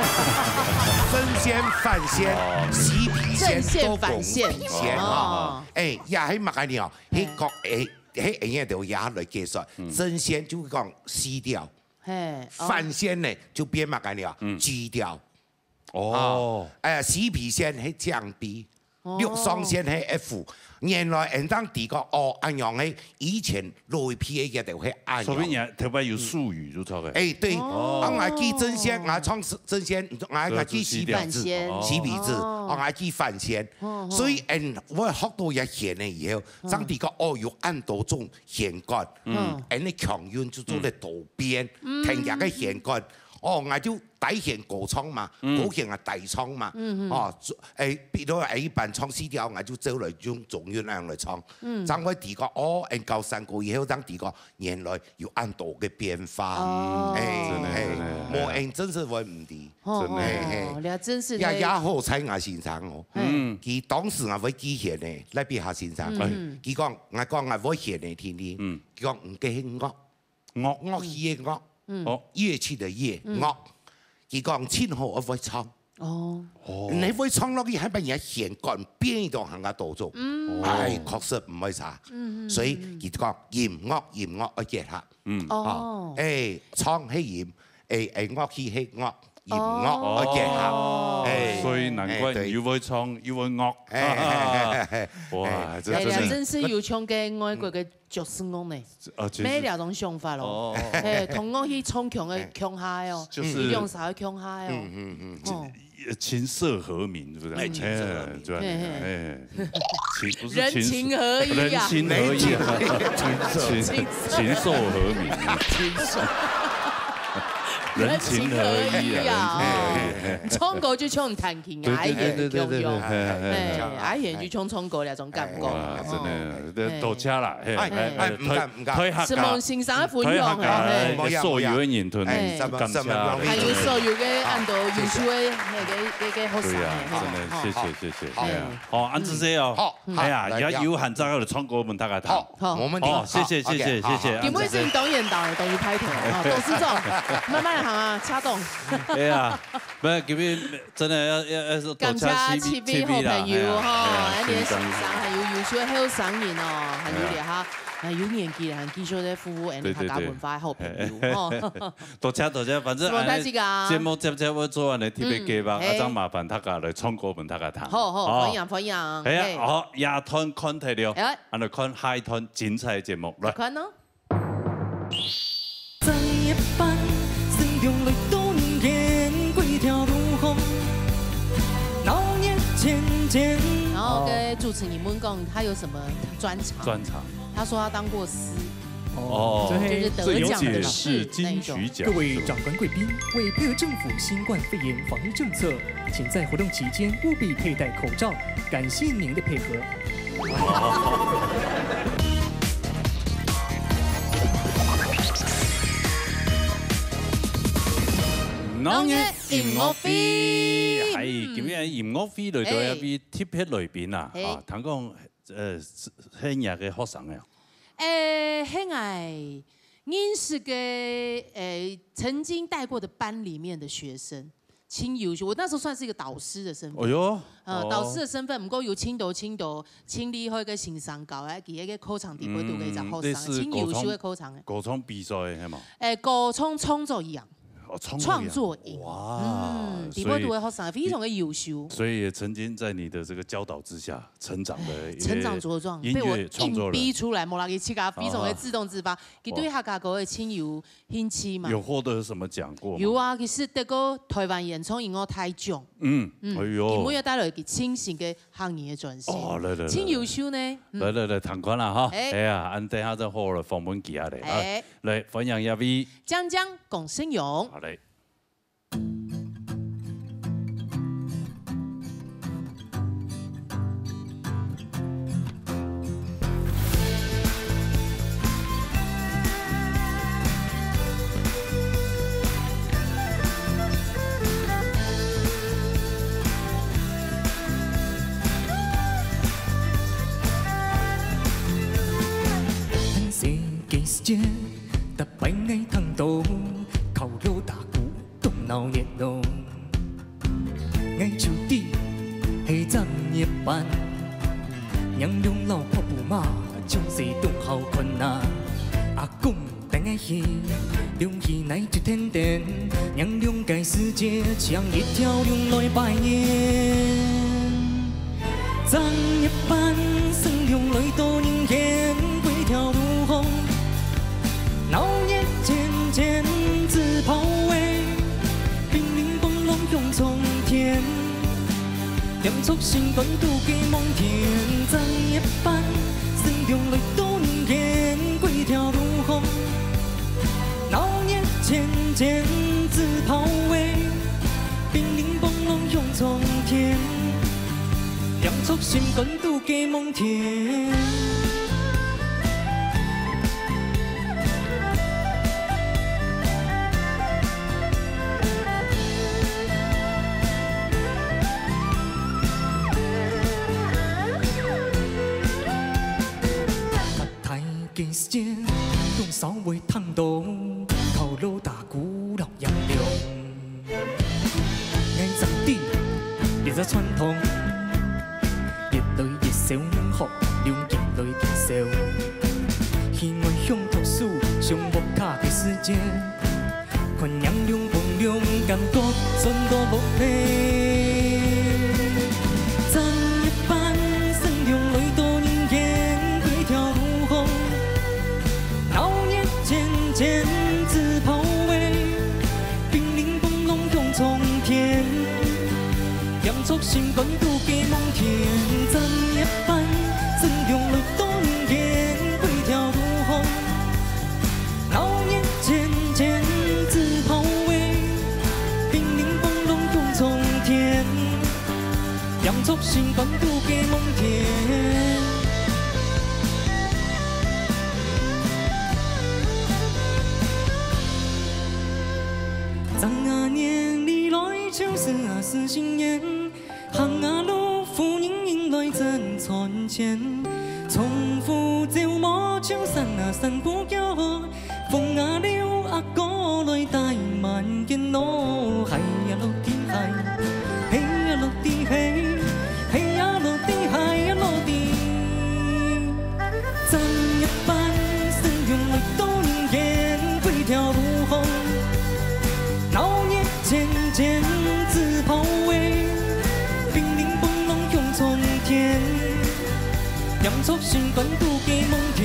曾先、范先、哦。西皮先、曾先、范先。多功皮先，哦。哈。哎，也係麼个呢？哦。嘿。該个，哎，該个也都也來計算。嗯。曾先就講西調。嘿，哦。范先呢，就變麼个呢？嗯。G調。 哦。啊，哎，西皮先係降B，哦。陸上先係F。原來人正知講，哦，恁樣个以前老一輩个就係恁樣。說明你頭擺有術語就著个。哎，對。哦。啊，𠊎記曾先，𠊎唱曾先，𠊎，𠊎記西皮子，范先。西皮子，哦。啊，𠊎記范先。哦，哦。所以，嗯，𠊎學到這弦个以後，哦。正知講，哦，有恁多種弦管。嗯。嗯。恁樣強韻就做得多變，嗯。聽佢个弦管。 哦，𠊎就低弦高唱嘛，嗯。高弦啊低唱嘛。嗯，嗯。哦，做，哎，比如，哎，一般唱西調，𠊎就走來用中音恁樣來唱。嗯。正會知講，哦，𠊎教山歌以後，正知講，原來有恁多个變化。哦。哎，真的，哎，真的，無，哎，真是會毋知。哦，真的。哎，哎。哦，這真是个。也，也好彩𠊎先生哦。嗯。佢當時𠊎會記弦呢，賴碧霞先生。嗯。佢講，𠊎講𠊎會弦呢，天天。嗯。佢講，毋，該係樂。 樂，樂器个樂，嗯。哦。樂器个樂，嗯。樂。佢講盡好愛會唱。哦。哦。你會唱落去，還把人家弦管變到行較多種。嗯。哎，確實毋會差。嗯，嗯，所以佢講音樂，音樂愛結合。嗯。哦。哦，哎，唱係音，哎，哎，樂器係樂，音樂愛結合。哦。哎。所以難怪，哎，對。你又會唱，又會樂。哎，哎，哎，哎。哇，哎，這真的。哎呀，真是有唱个外國个 爵士樂呢，啊，爵士。無這種想法咯。哦，哦，哦。嘿，同樂器唱共个，哎。共下个哦，就是，兩儕个共下个哦。嗯，嗯，嗯。哦。琴瑟和鳴，是不是？哎，琴瑟和鳴。哎，對啊，嘿，嘿。哎，琴，不是琴瑟，人情合一啊。人情合一啊。琴瑟。琴，琴瑟和鳴。琴瑟。人情合一啊，人情合一啊。人情合一，嘿，嘿，嘿。唱歌就像彈琴啊，對，對，對，對，對，對，對，嘿，嘿，嘿。哎，哎，就像唱歌那種感覺。哇，真的，哦。 這多謝啦，嘿，哎，哎，哎，哎，毋敢，毋敢。推，推客家，承蒙先生个分享，推客家嘿，嘿。个所有个人，同，哎，感謝。還有所有个恁多優秀个，嘿，个，个，个學生，對啊，嘿，真的，吼。謝謝，謝謝，好。哎呀，好，恁仔細哦。好，哎呀，好，來，也有閒再過來唱歌，分大家聽。好，好。沒問題。哦，謝謝，好，謝謝，OK，謝謝，好，好。今晡日當然到了，等於拍拖，哦，董事長，慢慢來。啊，恰当。哎呀，不，今日真的要要要多谢感谢七位七位好朋友哈，哎呀，哎呀，恁个先生，先生。很有優秀个後生人哦，很有料哈，哎，有年紀了，還繼續在服務，哎，對，對，客家文化个好朋友哦。多謝多謝，反正什麼代誌啊？哎，節目接接會做完个特別計劃，嗯，啊，嘿。正麻煩大家來唱歌分大家聽。好好，哦。歡迎歡迎，哎呀，嘿。好，這段看忒了，哎。啊，來看下一段精彩个節目，來。看哦。 然後跟主持人問講他有什麼專長，專長。他說他當過司，哦，就是得獎的司那一種。各位長官貴賓，為配合政府新冠肺炎防疫政策，請在活動期間務必佩戴口罩。感謝您的配合。 農業音樂會。哎，今日音樂會來到一位特別來賓啊，嘿。啊，聽講，呃，係，係若个學生啊。誒，係𠊎認識个，誒，曾經帶過的班裡面的學生，盡優秀。我那時候算是一個導師的身份。哎喲，呃，哦。導師的身份，毋過有盡多盡多，盡厲害个先生教，誒，佢个課程底背都可以找學生，嗯，類似盡優秀个課程。歌唱，歌唱比賽，係嘛？誒，歌唱創作一樣。 哦，創作營。創作營。哇，嗯，所以底背都个學生非常个優秀。所以也曾經在你的這個教導之下成長的一些成長茁壯，音樂創作人。被我硬逼出來，無啦，佢自家非常个自動自發。啊。佢對客家歌个盡有興趣嘛。有獲得什麼獎過嗎？有啊，佢係得過台灣原創音樂大獎。嗯，嗯，哎喲。佢每日帶來佢盡新个客語个專輯。哦，來，來，來，盡優秀呢。嗯。來，來，來，聽看啦哈。哎。哎呀，恁等下再好好來訪問佢啊咧。哎。啊，來，歡迎這位。江江龔盛勇。好嘞。 當鬧熱鬧。𠊎就知係正月半，娘娘摎婆婆媽，從細當好看啊。阿公帶𠊎去，龍戲來就天天，娘娘該時節，像一條龍來拜年。 正月半，新娘來到人間，歸條路項，鬧熱煎煎，紙炮仔，乒鈴乓啷響徹天，迎接新官渡過望天。正月半，新娘來到人間，歸條路項，鬧熱煎煎，紙炮仔，乒鈴乓啷響徹天。 迎接新官渡過望天。大个時節，用掃尾聽到，頭路打鼓落洋洋。 𠊎正知，這隻傳統，越來越少，學龍戲來變少。戲外向讀書，上屋下个時節，看娘娘捧龍，感覺轉到屋裡。正月半，新娘來到人間，歸條路項，鬧熱煎煎，紙炮仔， 乒鈴乓啷響徹天，迎接新官渡過望天。正月半，新娘來到人間，歸條路項，鬧熱煎煎，紙炮仔，乒鈴乓啷響徹天。 迎接新官渡過望天。正月年裡來，就是啊是新年，行啊路，夫人迎來真賺錢，丈夫走無，就山啊山步叫， 風啊流啊過來帶滿見路，海呀落地海，海呀落地海，海呀落地海呀落地。正月半，新娘來到人間，歸條路項，鬧熱煎煎紫袍圍，叮鈴嘣隆響沖天。 點燭心肝度寄夢天，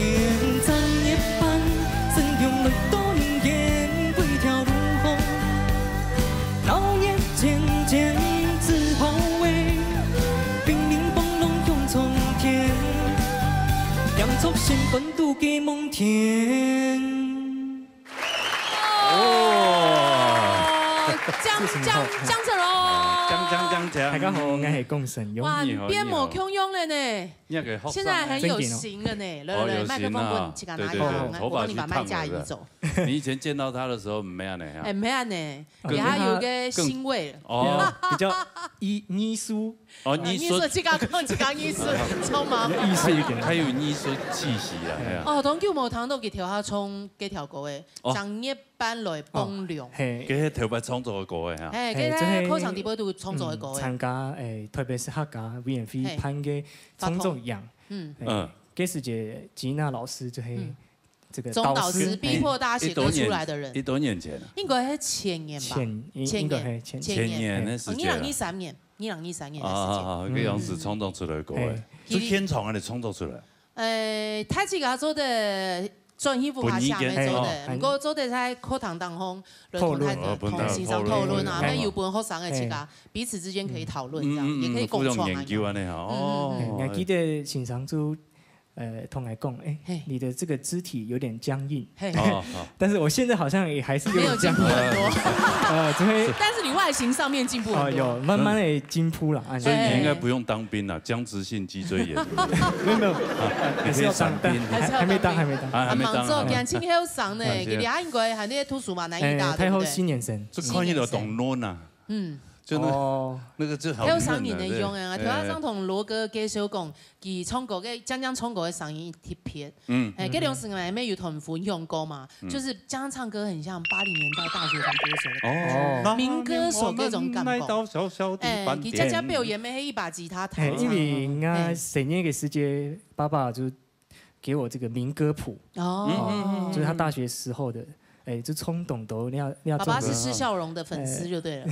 正月半，新娘來到人間，歸條路項，鬧熱煎煎紫袍圍，叮鈴嘣隆響沖天，點燭心肝度寄夢天。 哦，講講講出來。講講講講。大家好，我係江晨勇。哇，變無共樣了呢。那個學生現在很有型了呢。來來來，麥克風分自家拿一下，我幫你把麥架移走。你以前見到他的時候，沒有那樣。哎，沒有呢，給他有一個新味了。哦，比較藝藝術。哦，藝術，這個講這個藝術，超麻煩。藝術一點。他有藝術氣息啊，哎呀。哦，當久無聽到佢頭下唱這條歌誒，哦正月 半來傍涼。嘿，佢係頭擺創作个歌个哈。嘿，嘿佢在考場底背都創作个歌个。參加誒台北市客家委員會辦个創作營，嗯，嗯，該時節吉娜老師就係這個總導師逼迫大家寫歌出來的人，幾多年前啊？應該係前年吧？前應該係前前前年个時節，二零二三年，二零二三年个時節。啊，該樣子創作出來个歌个，就現場个創作出來。呃，他自家做个 轉去屋下下面做个，毋過做得在課堂當中來同同先生討論啊，還有分學生个自家彼此之間可以討論這樣，也可以共創研究安尼哈。哦，還記得先生就呃同我講，哎，你的這個肢體有點僵硬，嘿，但是我現在好像也還是有點僵硬，沒有進步很多。呃，就會但是你外形上面進步哦，很多。有慢慢的進步了，啊所以你應該不用當兵了，僵直性脊椎炎。沒有沒有，你可以當兵，還還沒當，還沒當。啊，還沒當。做年輕後生呢，佢哋應該還在讀書嘛，南藝大，太后新年生，這看起來當嫩啊。嗯，就那那個就好嫩啊。後生人的樣啊，頭先同羅哥介紹講，佢唱歌个，江江唱歌个聲音特別。嗯，哎，這兩首歌還沒有同分享過嘛，就是江江唱歌很像八零年代大學生歌手的感覺。哦，民歌手這種感覺。小小的哎，佢家家表演咩，一把吉他彈唱。因為我細人个時節，爸爸就 給我這個民歌譜，哦，就是他大學時候的，哎，就衝動都那樣那樣。爸爸是施孝榮的粉絲就對了，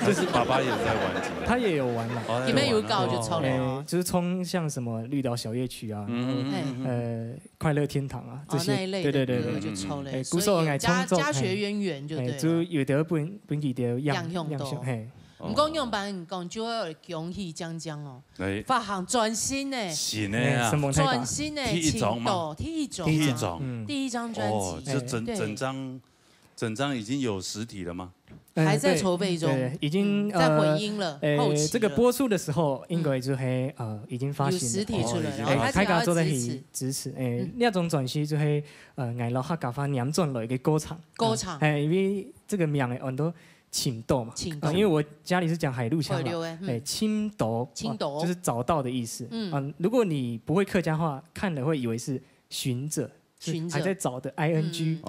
就是爸爸也在玩吉他，他也有玩嘛，裡面有搞就抽了，就是衝像什麼綠島小夜曲啊，呃，快樂天堂啊這些，那一類的，對對對對，就抽了。古早愛衝動，家學淵源就對了，就有的本本地的樣樣，嘿。 毋過樣般講，就愛恭喜江江哦，發行全新个，新个啊，全新个，第一張嘛，第一張，第一張，第一張專哦，輯，就整整張整張已經有實體了嗎？還在籌備中，已經在混音了，後期。這個播出的時候，應該就係呃已經發行，有實體出來了，大家做得很支持。哎，那張專輯就係呃，𠊎摎客家話拈轉來个歌唱，歌唱，哎，因為這個名誒，很多 尋到嘛，尋到，因為我家裡是講海陸腔嘛，哎，尋到，尋到就是找到的意思。嗯，如果你不會客家話，看了會以為是尋著，尋著，還在找的 ing，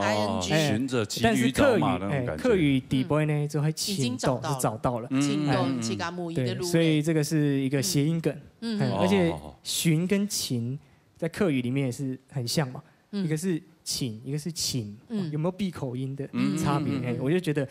尋著，但是客語，哎，客語底背呢就會尋到，就找到了，尋到自家母語的路。所以這個是一個諧音梗，嗯，而且尋跟尋在客語裡面也是很像嘛，一個是尋，一個是尋，有沒有閉口音的差別？哎，我就覺得。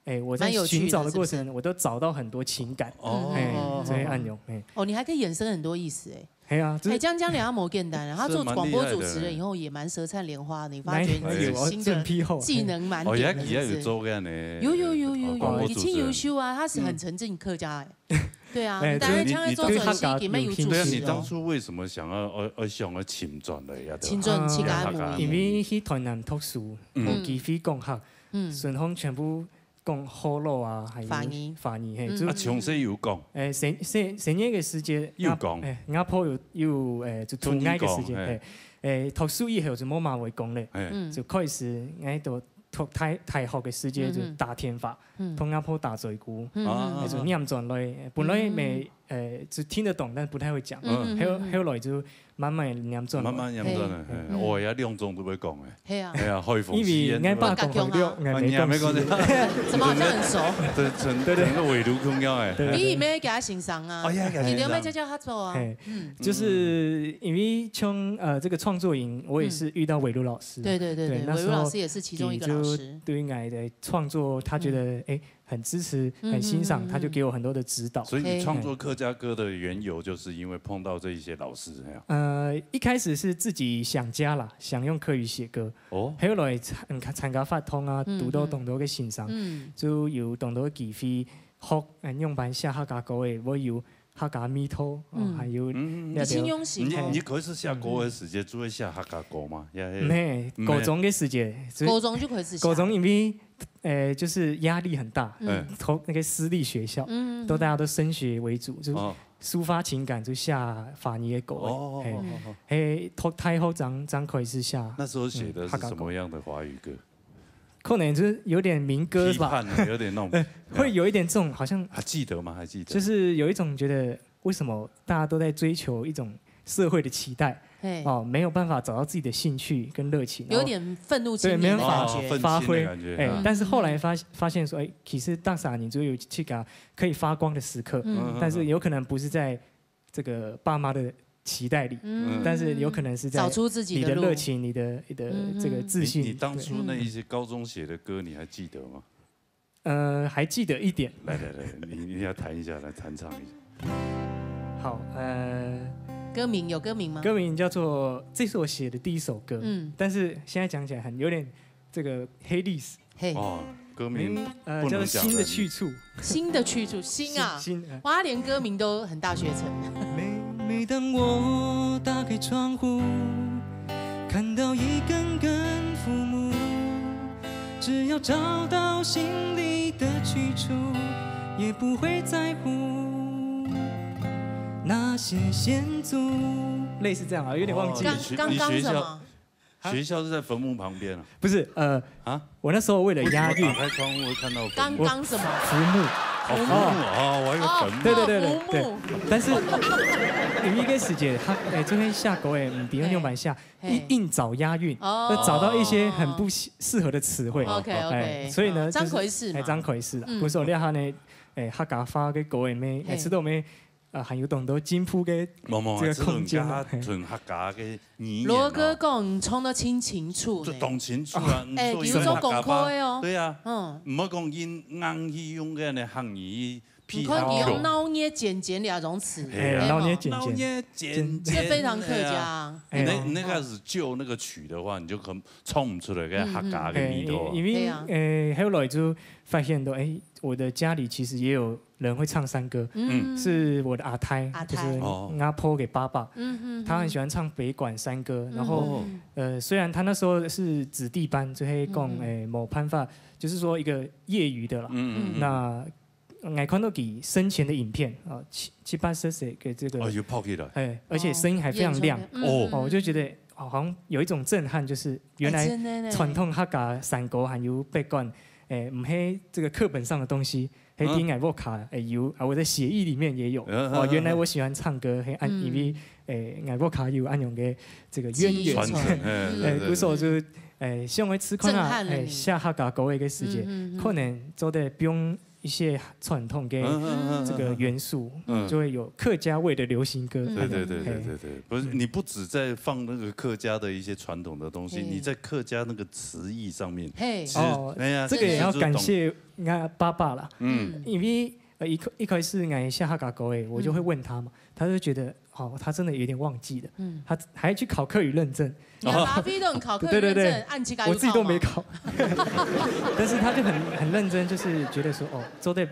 哎，我在尋找的過程，我都找到很多情感。哦，哎，這樣恁樣，哎。哦，你還可以衍生很多意思，哎。哎呀，哎，江江你也無簡單啊，他做廣播主持人以後也蠻舌燦蓮花的，你發覺你新的技能滿點。哦，也有做這樣的。有有有有有，你真優秀啊，他是很純正客家哎。對啊，但是江江做主持人也蠻有出息。對啊，你當初為什麼想要呃呃想要尋轉來呀？尋轉自家母語。因為去台南讀書，無機會講客，順風全部 講學老啊，還有華語，華語嘿，就啊，從細有講，誒，細細細人个時節，有講，誒，阿婆有有誒，就渡𠊎个時節，嘿，誒，讀書以後就無麼會講咧，就開始𠊎到讀大大學个時節就打電話，同阿婆打嘴鼓，就念轉來，本來乜呃，就聽得懂，但不太會講。嗯。後，後來就慢慢地唸轉來。慢慢唸轉來，嘿。嘿，哦，也兩種都會講誒。係啊。係啊，海豐西安。因為𠊎爸講海陸，啊，你還沒講。怎麼好像很熟？對，成，對，對。成個圍爐共樣誒。對，對，對。你也沒給他欣賞啊？哎呀，給他欣賞。你都沒教教他做啊？嘿，嗯。就是因為像，呃，這個創作營，我也是遇到偉如老師。嗯。對，對，對，對，對，那時候偉如老師也是其中一個老師。佢就對𠊎的創作，他覺得，嗯。誒， 很支持，很欣賞，嗯，嗯，嗯。他就給我很多的指導。所以你創作客家歌的緣由，就是因為碰到這一些老師，這樣。呃，一開始是自己想家啦，想用客語寫歌。哦。後來參，參加活動啊，嗯，讀到當多个欣賞，嗯。就有當多个機會學，呃，仰般寫客家歌个，會有客家味道，哦，嗯。還有，嗯，嗯，嗯。你先用心哦。你，你開始寫歌的時間，就會寫客家歌嗎？也，也，沒，沒。高中个時間，就，高中就開始寫。高中因為 呃，就是壓力很大，嗯。讀那個私立學校，嗯。都大家都升學為主，就，哦。抒發情感就寫華語个歌。哦，嘿，哦，哦，哦。嘿，讀大學正，正開始寫，那時候寫的是，嗯，客家歌。什麼樣的華語歌？可能就是有點民歌吧。批判的，有點那種。呃，會有一點這種好像，還記得嗎？還記得？就是有一種覺得 為什麼大家都在追求一種社會的期待？嘿。哦，沒有辦法找到自己的興趣跟熱情，然後，有點憤怒青年的感覺。對，沒辦法發揮。哦，憤青的感覺，哎，嗯。但是後來發，發現說，哎，其實大傻你就有自家可以發光的時刻，嗯。但是有可能不是在這個爸媽的期待裡，嗯。但是有可能是在找出自己的路。你的熱情，你的，你的這個自信。嗯。你，你當初那一些高中寫的歌，對。你還記得嗎？ 呃，還記得一點。來，來，來，你，你要彈一下，來彈唱一下。好，呃，歌名，有歌名嗎？歌名叫做，這是我寫的第一首歌，嗯。但是現在講起來很，有點這個黑歷史。嘿。哦，歌名，嗯，呃，不能講的。叫做《新的去處》。新的去處，新啊。新，新，呃。哇，連歌名都很大學城。每，每當我打開窗戶，看到一根根浮木， 只要找到心裡的去處，也不會在乎那些線索。類似這樣啊，有點忘記了。哦，你學，剛，剛剛什麼？你學校，學校是在墳墓旁邊啊？不是，呃，啊？我那時候為了押韻，為什麼打開窗戶會看到墳墓？剛剛什麼？浮木。哦，浮木，哦，我還以為墳墓。對，對，對，對，對。哦，浮木。但是有一個時節，他，哎，昨天下狗，哎，嗯，底下用板下， 嘿。硬，硬找押韻，哦。要找到一些很不適，適合的詞彙。OK，OK。哎，所以呢，哦，就是，張奎是嘛。哎，張奎是啦。嗯。故所這下呢，哎，客家話个歌个咩，嘿。哎，知道咩，啊，還有當多進步个無，無，這個空間啊。這種客家，純客家个語言啊。羅哥講，唱得真清楚呢。就當清楚啊，哦。哎，你做一個客家話，比如說功課的哦。對啊。嗯。毋好講硬，硬去用个呢，客語 你看佢用鬧熱剪剪這種詞，哎，鬧熱剪剪。鬧熱剪剪，這非常客家。哎呀，哎，那，那個是舊那個曲的話，你就可能唱不出來个客家个味道。哎，因為，對啊。哎，後來就發現到，哎，我的家裡其實也有人會唱山歌，嗯。是我的阿太，阿太。就是阿婆个爸爸，哦。嗯，嗯，嗯。他很喜歡唱北管山歌，然後，嗯。呃，雖然他那時候是子弟班，就會講，嗯，嗯。哎，無辦法，就是說一個業餘的啦。嗯，嗯，嗯。那 𠊎看到佢生前的影片，啊，七，七八十歲个這個，哦，有拍起來。哎，而且聲音還非常亮。哦，有影像的，嗯。哦，我就覺得，哦，好像有一種震撼，就是原來，哎，真的呢。傳統客家山歌還有北管，哎，毋係這個課本上的東西，係在𠊎屋下，哎，有，啊，我的血液裡面也有。嗯。哦，原來我喜歡唱歌，係恁，嗯。因為，哎，𠊎屋下有恁樣个這個淵源。記憶。傳承，哎，哎，對，對，對。故所就，哎，想愛試看啊，震撼了你。哎，寫客家歌个時節，嗯，嗯，嗯。可能做得放 一些傳統个，嗯，嗯，嗯，嗯，這個元素，嗯。就會有客家味的流行歌。嗯。對，對，對，對，嘿。對，對。不是，你不只在放那個客家的一些傳統的東西，嘿。你在客家那個詞義上面，嘿。其實，哦，哎呀，這個也要感謝我爸爸啦。嗯。因為，呃，一開，一開始𠊎寫客家歌个，我就會問他嘛，嗯。他就覺得 哦，他真的有點忘記了。嗯。他還去考客語認證。你阿爸非都考客語認證，對，對，對。啊，你自家有考嗎？我自己都沒考。但是他就很，很認真，就是覺得說，哦，做得，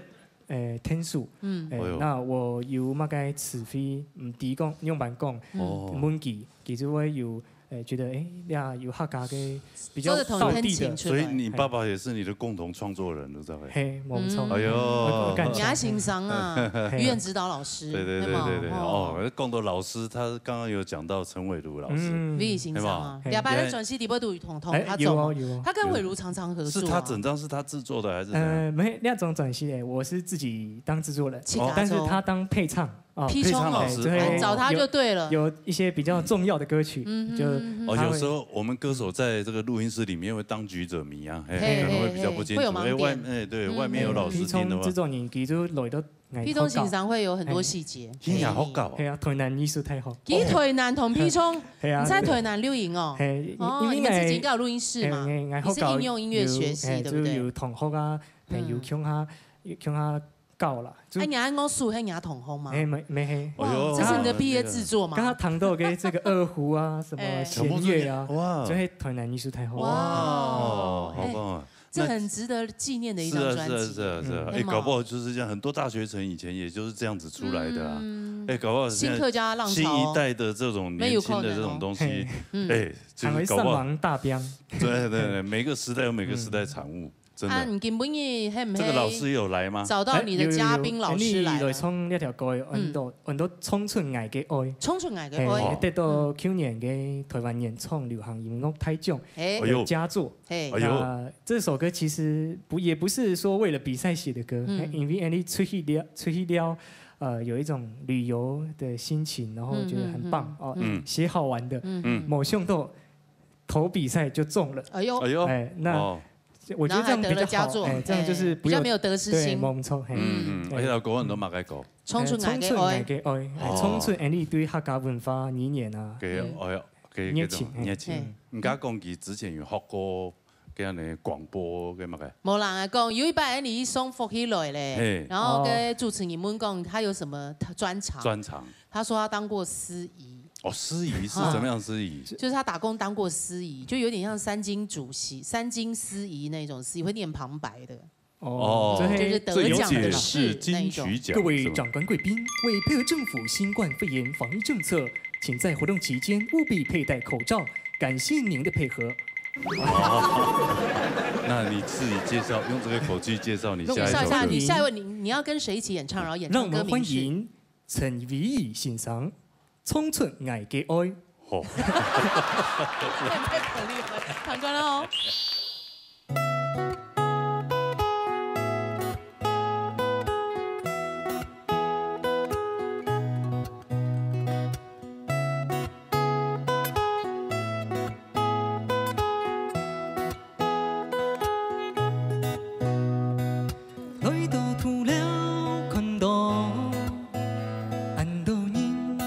呃，天數，嗯。哎，哎喲。那我有麼个詞彙，毋知講，仰般講，哦。問佢，佢就會有，呃，覺得，哎，呀，有客家个比較道地的。做得同你很清楚的。所以你爸爸也是你的共同創作人，對不對？嘿，沒錯。嗯。哎喲。我，我感謝。你還欣賞啊，嘿。語言指導老師。 對，對，對，對，對，對嗎？哦。哦，講到老師，他剛剛有講到陳偉如老師，嗯。你欣賞啊，對吧？嘿。兩擺个專輯裡背都有同，同他做嘛。哎，有哦，有哦。他跟偉如常常合作啊。是他整張是他製作的還是怎樣？呃，沒，那張專輯，哎，我是自己當製作人，自家做。但是他當配唱。哦，配唱老师，配唱老师，哎，哦。找他就对了。有，有一些比较重要的歌曲，嗯，就嗯，嗯，嗯。哦，他会有时候我们歌手在这个录音室里面会当局者迷啊，嘿，嘿，可能会比较不清楚。嘿，嘿，会有盲点。哎，外，哎，对，嗯。外面有老师听的话。哎，皮聪製作人，佢就來到，哎，皮聪先生會有很多細節。嘿。佢也好搞啊。係啊，台南藝術大學。佢台南同皮聰，係啊。你在台南錄音哦？係，哦，因為你們自己應該有錄音室嘛？哎，哎，哎，你是應用音樂學系，好搞，對不對？有，哎，對不對？就有同學啊，朋友，嗯。共下，共下 教啦，就哎，你還我數，還你同學嗎？哎，沒，沒，嘿。哇，哎喲，這是你的畢業製作嗎？剛剛談到的這個二胡啊，什麼哎。弦樂啊，全部是，哇。就係台南藝術大學。哇，哦，好棒啊。哎，這很值得紀念的一張專輯。是啊，是啊，是啊，是啊。嗯。哎，很好。搞不好就是這樣，很多大學城以前也就是這樣子出來的啊。嗯。哎，搞不好現在新客家浪潮哦。新一代的這種年輕的這種東西，沒有可能哦。嘿。嗯。哎，就是搞不好還會上網大標。對，對，對，每個時代有每個時代產物。嗯。 真的。啊，你今晡日係毋係這個老師有來嗎？找到你的嘉賓老師來了？哎，有，有，有。哎，你來唱這條歌，嗯。安到，安到《衝出𠊎个愛》。《衝出𠊎个愛》。哎，哦。得到舊年个台灣原創流行音樂大獎，哎。哎喲。佳作。哎。哎喲。那這首歌其實不，也不是說為了比賽寫的歌，嗯。因為𠊎等出去尞，出去尞，呃，有一種旅遊的心情，然後覺得很棒，嗯，嗯，嗯。哦，嗯。寫好玩的。嗯。嗯。無想到投比賽就中了。哎喲。哎喲。哎，那哦。 我覺得這樣比較好，然後還得了佳作，哎，這樣就是不用，哎，比較沒有得失心。對，沒錯，嘿。嗯，嗯，對。哎呀，歌很多嘛，該歌。《衝出𠊎个愛》。哎，《衝出𠊎个愛》，哎，哦。衝出𠊎等對客家文化語言啊，對，嗯。哎呀，對，熱情，對，熱情。嘿。人家講佢之前有學過，該樣的廣播，該麼个。無啦，講有一擺𠊎等去送福氣來咧，嘿。然後跟主持人問講他有什麼專長，哦。專長。 他說他當過司儀。哦，司儀是怎麼樣司儀？啊。就是他打工當過司儀，就有點像三金主席、三金司儀那種司儀，會念旁白的。哦，哦。就是得獎的人士那種。這有解釋金曲獎，各位長官貴賓，為配合政府新冠肺炎防疫政策，請在活動期間務必佩戴口罩，感謝您的配合。哦，那你自己介紹，用這個口氣介紹你下一首歌。你下一首，你下一位，你，你要跟誰一起演唱，然後演唱歌名是？讓我們歡迎 陳偉業先生，《衝出𠊎个愛》。好。太可憐了，唱歌了哦。 來到土寮看到恁多人，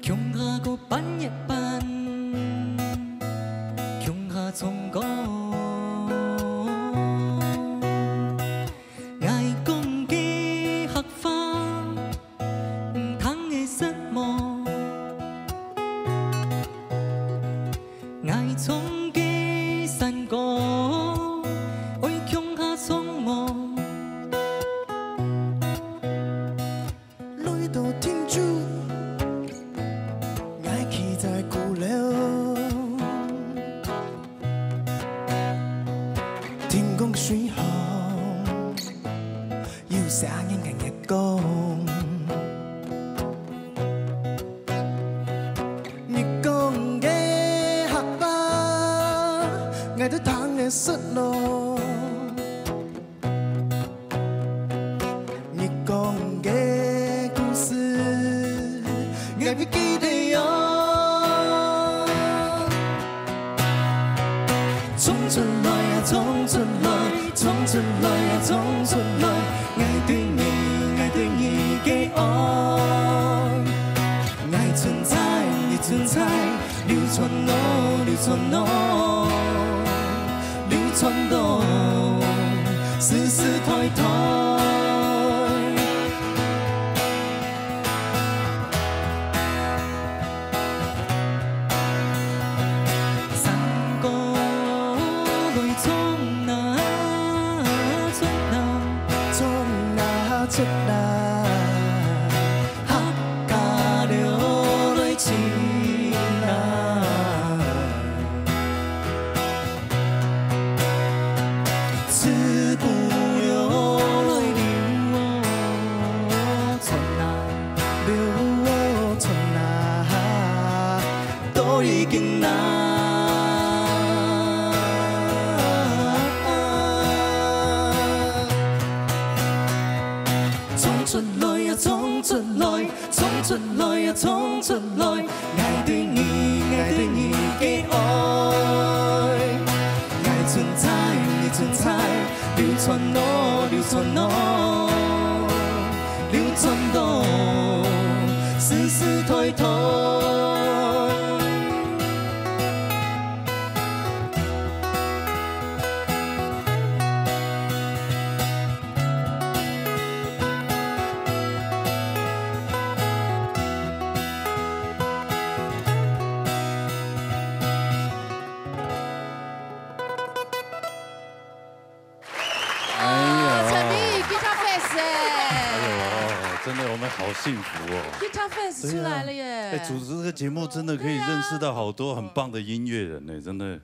共下過扮一扮，共下唱歌。 𠊎講个客話，毋通會失望。𠊎唱个山歌，愛共下唱無？ 來到鄭州，𠊎企在鼓樓。聽講水巷有寫人个月光。你講个客話，𠊎都聽會失落。 你講个故事，𠊎會記得喲。衝出來啊，衝出來，衝出來啊，衝出來！𠊎對你，𠊎對你个愛。 𠊎存在，你存在，流傳落，流傳落，流傳落，世世代代。山歌來唱啊，唱啊，唱啊，唱啊。 客家流來唱啊，自古流來流哦，唱啊，流哦，唱啊。 到如今啊。出來，𠊎對你，𠊎對你个愛。𠊎存在，你存在，流傳落，流傳落，流傳落，世世代代。哎呀，陈明宇 Guitar Fest 哎呦，真的我们好幸福哦。 ，Guitar Fest 出来了耶！哎，主持这个节目真的可以认识到好多很棒的音乐人呢，真的，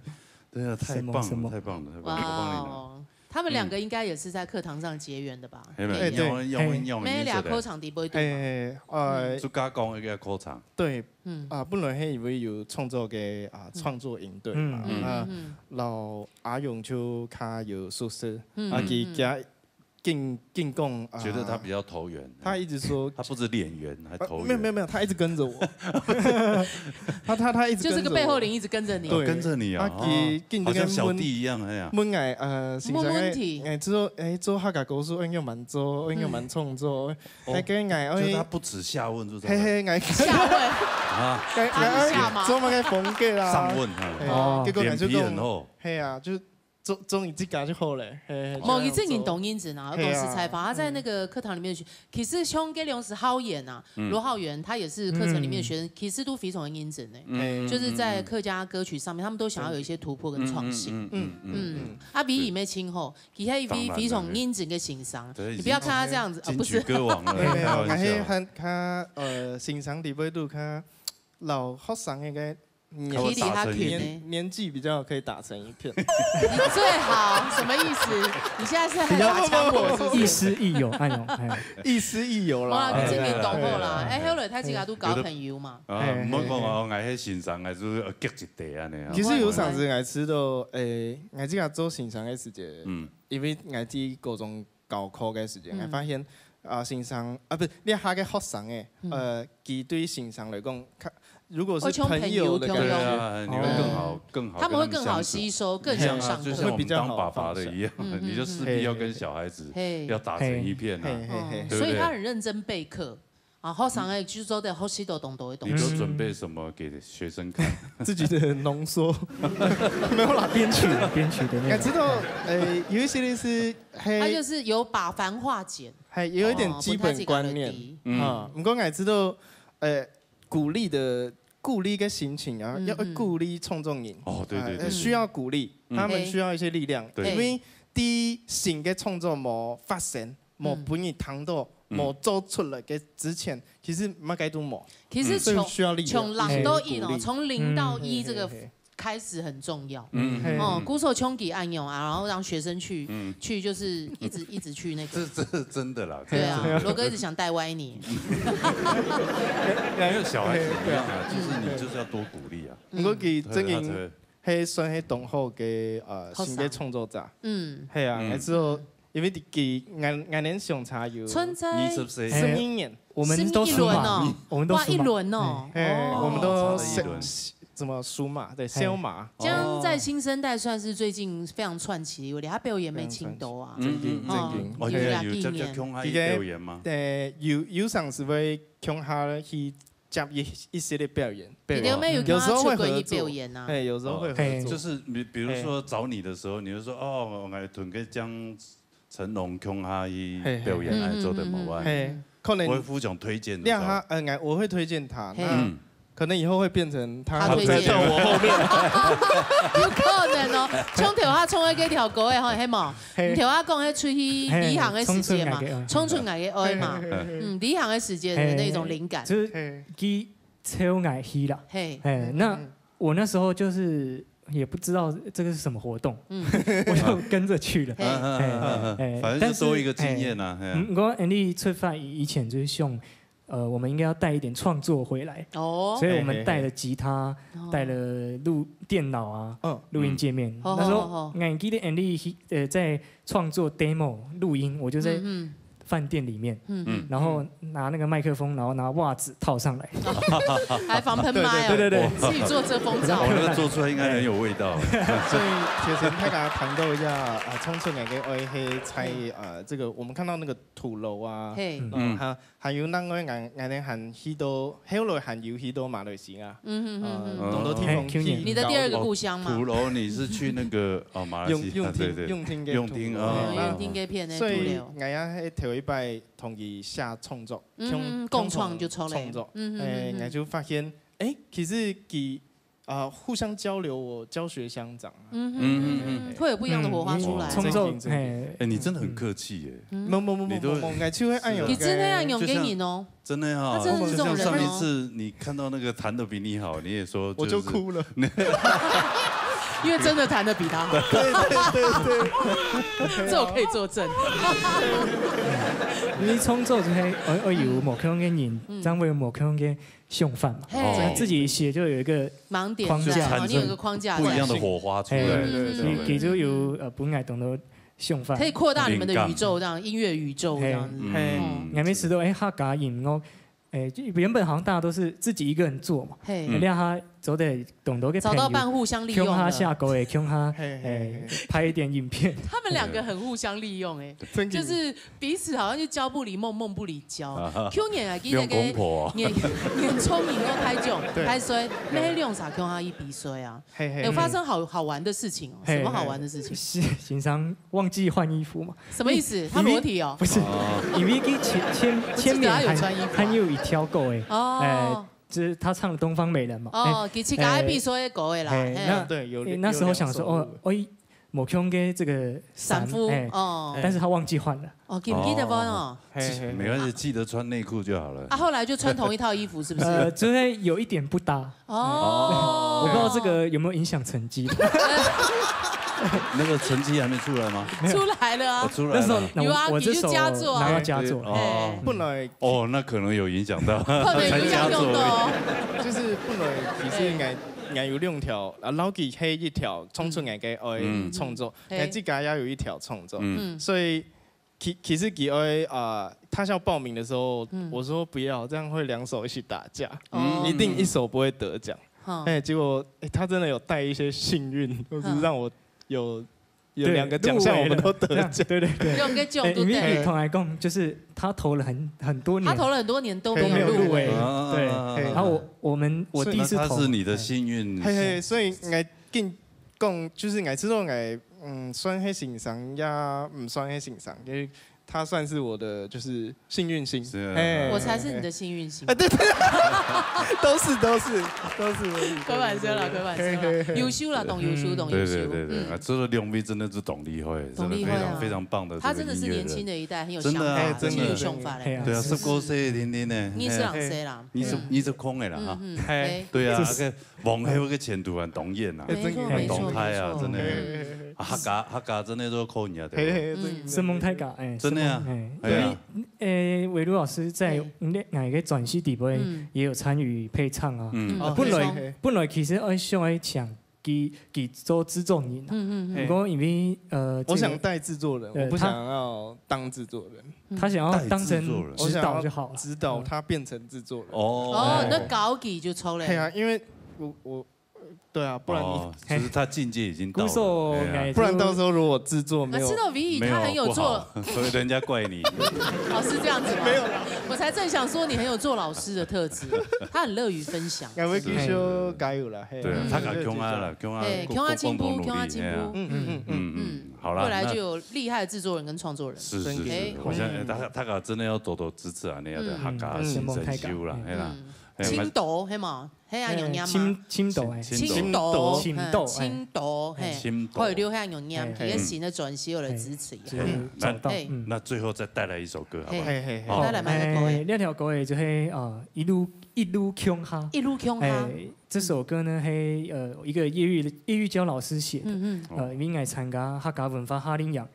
对啊，太棒了，太棒了，太棒了，太棒了。哦，他们两个应该也是在课堂上结缘的吧？哎，对，要要要，没俩考场底背对嘛。哎，呃，就刚刚一个考场，对，嗯啊，本来还以为有创作个啊创作营队嘛，啊，然后阿勇就他有宿舍，啊，给给他进进攻，觉得他比较投缘，他一直说他不止脸圆还投缘，没有没有没有，他一直跟着我，他他他一直就是个背后灵一直跟着你，跟着你啊，给给好像小弟一样，哎呀，问哎呃，问问题，哎，之后哎做客家故事，哎，要蛮做，哎，要蛮创作，哎，跟哎，就是他不止下问，就是嘿嘿，哎，下问啊，哎哎，做么个风格啦，上问哈，结果感觉皮很厚，嘿啊，就。 中中意自家就好嘞。无，佢正经当认真啊，讲实在话，他在那个课堂里面学，其实像这种是浩源啊，罗浩源，他也是课程里面的学生，其实都非常的认真诶，就是在客家歌曲上面，他们都想要有一些突破跟创新。嗯嗯嗯，啊，比以妹亲吼，其他一位非常认真的欣赏，你不要看他这样子啊，不是歌王了，没有，感谢他他呃欣赏里背度他老学生那个。 年纪他年年纪比较可以打成一片。你最好什么意思？你现在是很打枪我是不是？亦师亦友，哎呦，哎，亦师亦友啦，哇，正经懂后啦。哎，后来他自家都交朋友嘛。啊，莫讲哦，𠊎迄先生，𠊎就激一地安尼啊。其实有上次，𠊎知道，诶，𠊎自家做先生个时节，嗯，因为𠊎自己高中高考个时节，𠊎发现。 啊，先生啊，不是，你下个学生诶，呃，佢对先生来讲，看，如果是朋友的感觉，对啊，你会更好，更好，他们会更好吸收，更想上课，就像我们当爸爸的一样，你就势必要跟小孩子要打成一片啊，所以他很认真备课。 啊，学生个就做得学习到当多个东西。你都准备什么给学生看？自己的浓缩，没有啦，编曲，编曲的那个。知道，呃，有一些类似，他就是有把繁化简，还有一点基本观念啊。不过我知道，呃，鼓励的鼓励个心情啊，要鼓励创作人。哦，对对对，需要鼓励，他们需要一些力量，因为第一，新个创作无发生。 无分你听到，无做出来个之前，其实么个都无。其实从需要力量，从零到一哦，从零到一这个开始很重要。嗯，哦，鼓励创意按用啊，然后让学生去去就是一直一直去那个。这这是真的啦。对啊，罗哥一直想带歪你。没有小孩子怎么样啊？就是你就是要多鼓励啊。我给正经。 嘿，算嘿当好个呃新个创作者。嗯，嘿啊，之后因为佢俺俺年相差有存在二十岁，十一年，我们都属马，哦，我们都属马，一轮哦，哎，我们都什么属马，对，小马。这样在新生代算是最近非常传奇的，有他表演没请到啊，正经正经，哦，有有有，这叫共下表演吗？对，有有上次会共下去。 接一一系列表演，你有没有有时候会合作表演啊？哎，有时候会合作，就是比比如说找你的时候，你就说哦，我来屯个江成龙共下去表演来做的嘛，嘿，可能我会非常推荐，让他，嗯，我会推荐他，那可能以后会变成他推荐我后面，有可能哦。从头下从那个条歌哎，吼，嘿嘛，你头下讲那出去旅行的时间嘛，冲出来的爱嘛，嗯，旅行的时间的那种灵感，就是给 抽矮希啦。嘿，哎，那我那时候就是也不知道这个是什么活动，嗯，我就跟着去了。哎，反正就多一个经验啊。嗯，我 Andy 出发以前就是用，呃，我们应该要带一点创作回来哦，所以我们带了吉他，带了录电脑啊，嗯，录音界面。那时候 Andy 呃在创作 demo 录音，我就在。饭店里面，嗯，然后拿那个麦克风，然后拿袜子套上来。还防喷麦哦，对，对，对，对。自己做遮风罩。我那个做出来应该很有味道。所以其实大家谈到一下啊，冲出来个爱黑猜啊，这个我们看到那个土楼啊，嘿，嗯，还还有那个俺俺还去到，后来还有去到马来西亚，嗯嗯嗯，懂得地方去。你的第二个故乡嘛。土楼，你是去那个哦马来西亚，用用听对对，用听个用听土楼啊，用听个片那所以土楼。俺也系头一摆同佢写创作，嗯，共创就出来。创作，嗯哎，俺就发现，哎，其实佢啊互相交流，我教学相长啊，嗯嗯嗯，会有不一样的火花出来。创作，真的嘿，哎，你真的很客气耶，没没没没没，俺就会按有，你真的要用给你哦。真的哈，他真的是这种人哦就像上一次你看到那个弹的比你好，你也说我就哭了。因为真的弹的比他好。对对对对，这我可以作证。你创作就係愛愛有無共个人，正會有無共个想法嘛。嘿自己寫就有一个盲点框架在哦，你有个框架在。不一样的火花出来，哎对对佢佢就有呃本來懂得想法。可以扩大你们的宇宙，这样音乐宇宙这样子。嘿嗯你还没吃到哎客家音乐，哎，就原本好像大家都是自己一个人做嘛，嘿，你看他做得懂得个找到伴互相利用了。共下下勾哎，共下嘿嘿哎拍一点影片，他们两个很互相利用哎，真的就是彼此好像就交不离梦，梦不离交。去年啊，记得用公婆哦年年初二个开讲，对开衰，那黑两啥共下一比衰啊，嘿嘿有发生好好玩的事情哦，嘿什么好玩的事情？是经常忘记换衣服嘛。什么意思？他裸体哦不？是，因为佢前前我记得前面还他有穿衣服啊还有一条狗哎，哦哎，就是他唱东方美人嘛，哎哦，其实刚才比衰的狗的啦，哎，嘿那对有哎那时候想说哦，哎，某 Q 给这个衫裤哎，哦但是他忘记换了。哦，记不记得分哦？嘿嘿没关系，记得穿内裤就好了啊，。后来就穿同一套衣服，是不是？呃，就会有一点不搭，哦，我不知道这个有没有影响成绩。那个成绩还没出来吗？出来了啊我，出来了。那时候那有啊我我这首你就佳作啊拿到佳作，哦，本来哎，本来哦，那可能有影响到，可能有影响用的才佳作而哦。就是本来其实俺俺有两条，啊，老吉黑一条冲出俺个爱嗯创作，嘿俺自家也有一条创作，已。嗯，嗯，所以其其实其爱啊，他要报名的时候，我说不要，这样会两首一起打架，哦一定一首不会得奖。好，哎，结果哎，他真的有带一些幸运，就是让我有有对两个奖项我们都得奖。对对对。用个奖哎，因为对不对？你同来讲，就是他投了很很多年，他投了很多年都都没有入围，没有入围。啊对。嘿然后我我们我第一次投，那他是你的幸运，嘿嘿，所以俺跟讲，就是俺知道俺嗯，算黑先生也唔算黑先生，因为他算是我的就是幸运星。是啊嘿我才是你的幸运星哎，。对对，都是都是都是。开玩笑啦，开玩笑啦，优秀啦，懂优秀，懂对优秀。对对对，嗯啊，这个两位真的是懂厉害，真的非懂厉害啊常非常棒的，他真的是年轻。的一代，很有真的啊想法，真的很有想法嘞。嘿啊对啊，十五岁零零呢，你是两岁啦，你是嗯你是空的啦哈。嗯嗯，嘿哎，对啊，就是那个往后那个前途很懂演啊，没错嘿没错懂拍啊，没错真的嗯啊，客家客家真的都可以啊，嘿对。嘿，生猛大家，哎，真的呀生猛哎，哎呀因为呃，伟如老师在嘿那哪个转系底部嗯也有参与配唱啊。嗯嗯本来嘿嘿本来其实爱想要请给给做制作人啊，嗯嗯嗯，不过因为呃，我想带制作人，呃我不想要当制作人，他想要当成带制作人指导就好了。指导他变成制作人。哦哦，，那高级就抽嘞。对啊，因为我我对啊，不然你哦，就是他境界已经到了，鼓手哎呀哎不然到时候如果制作没有那知道 V 没他很有做不好，所以人家怪你。哦，是这样子吗？没有，我才正想说你很有做老师的特质，他很乐于分享。，I will give you 加油啦，嘿。对啊，他敢共下啦，共下哎，共共下进步，共同努力共下进哎呀步。嗯嗯嗯，嗯，好啦，未来那就有厉害的制作人跟创作人。是是哎是，我想哎，他他敢真的要多多支持啊，那样的嗯客家新生秀啦，哎啦，哎青豆，嘿嘛，嘿啊，有念吗？青青豆哎，青青豆，青豆嗯青豆，嘿，青豆还有留下有念，嘿也是那转型有了支持呀。就是找到哎嗯。那最后再带来一首歌，好不好？嘿，嘿嘿嘿，好再来买个歌哎，耶，那条歌也就嘿啊，一路一路共下。一路共下哎，这首歌呢，嘿呃，一个叶玉叶玉娇老师写的。嗯嗯哦呃，因为参加客家文化夏令营，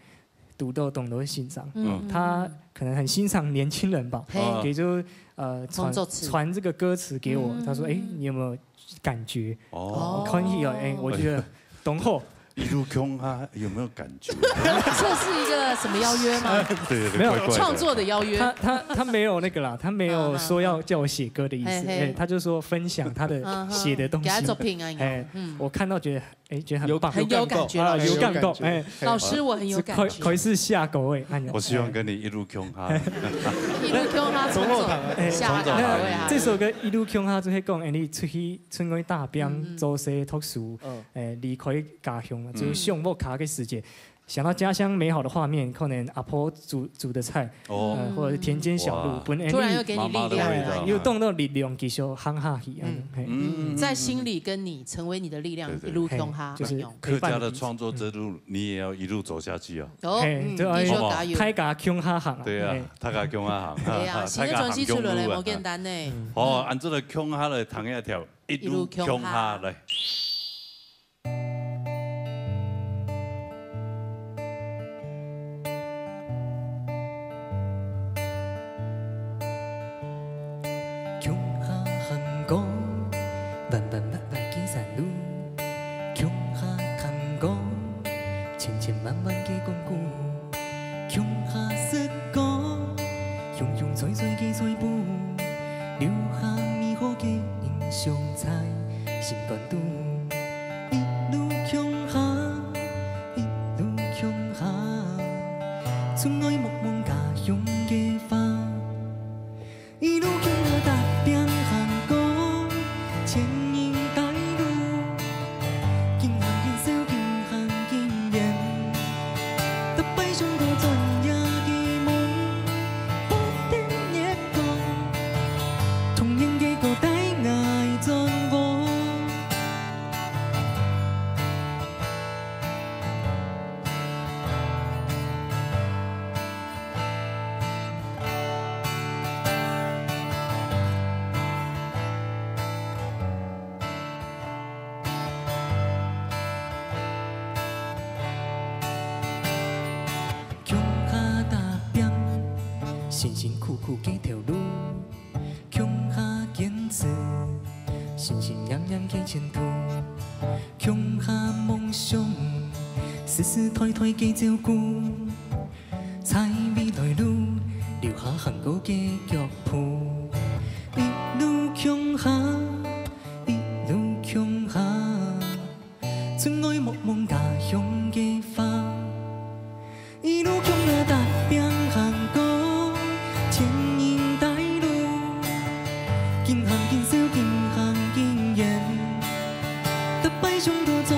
读到懂得欣赏，嗯，他可能很欣赏年轻人吧，嘿哦也就呃传创作词传这个歌词给我，嗯他说，哎，你有没有感觉？哦，看起来，哎，我觉得懂后，一路共下有没有感觉？这是一个什么邀约吗？对对对，没有。怪怪的。创作的邀约。他他他没有那个啦，他没有说要叫我写歌的意思，嘿嘿。哎，他就说分享他的嗯哼写的东西。给他作品啊，哎，嗯。我看到觉得哎觉得很棒，有有感觉，啊，老师。有感动，有感觉。哎，老师，我很有感觉。开开始下狗哎，哎呀。我希望跟你一路共下。一路共下创作，哎，下个口味哈。这首歌一路共下就会讲，哎，你出去出外打拼，嗯嗯。做事读书，嗯。哎，离开家乡啊，就是上屋下个时节，想到家乡美好的画面，可能阿婆煮煮的菜，哦。呃，或者田间小路，哇。本来你突然又给你力量。妈妈的味道。哎，又动到力量，继续行下去，嗯。嘿。嗯，在心里跟你成为你的力量，对对。一路共下，嘿，就是用。客家的创作之路，你也要一路走下去啊。哦，嘿，嗯，对啊，继续加油。大家共下行啊。对啊，嘿。大家共下行。对啊，新的专辑出来了，大家行共下啊。无简单呢。嗯。好，按这个共下来谈一条，一路共下来。一路共下。共下行過，彎彎彎彎个山路，共下看過，千千萬萬个光景，共下食過，雄雄衰衰个嘴巴，留下美好个印象在心肝肚。 一路共下，一路共下，出外望望家鄉个花。一路共下踏平行過，千人帶路，緊行緊笑，緊行緊遠。逐擺想到轉夜个夢，發電月光，童年个歌帶𠊎轉屋。 共下打拚，辛辛苦苦个頭路，共下堅持，心心念念个前途，共下夢想，世世代代个照顧，在未來路留下行過个腳步。一路共下，一路共下， 出外望望家鄉个花，一路共下踏平行過，千人帶路，緊行緊笑，緊行緊遠。逐擺想到轉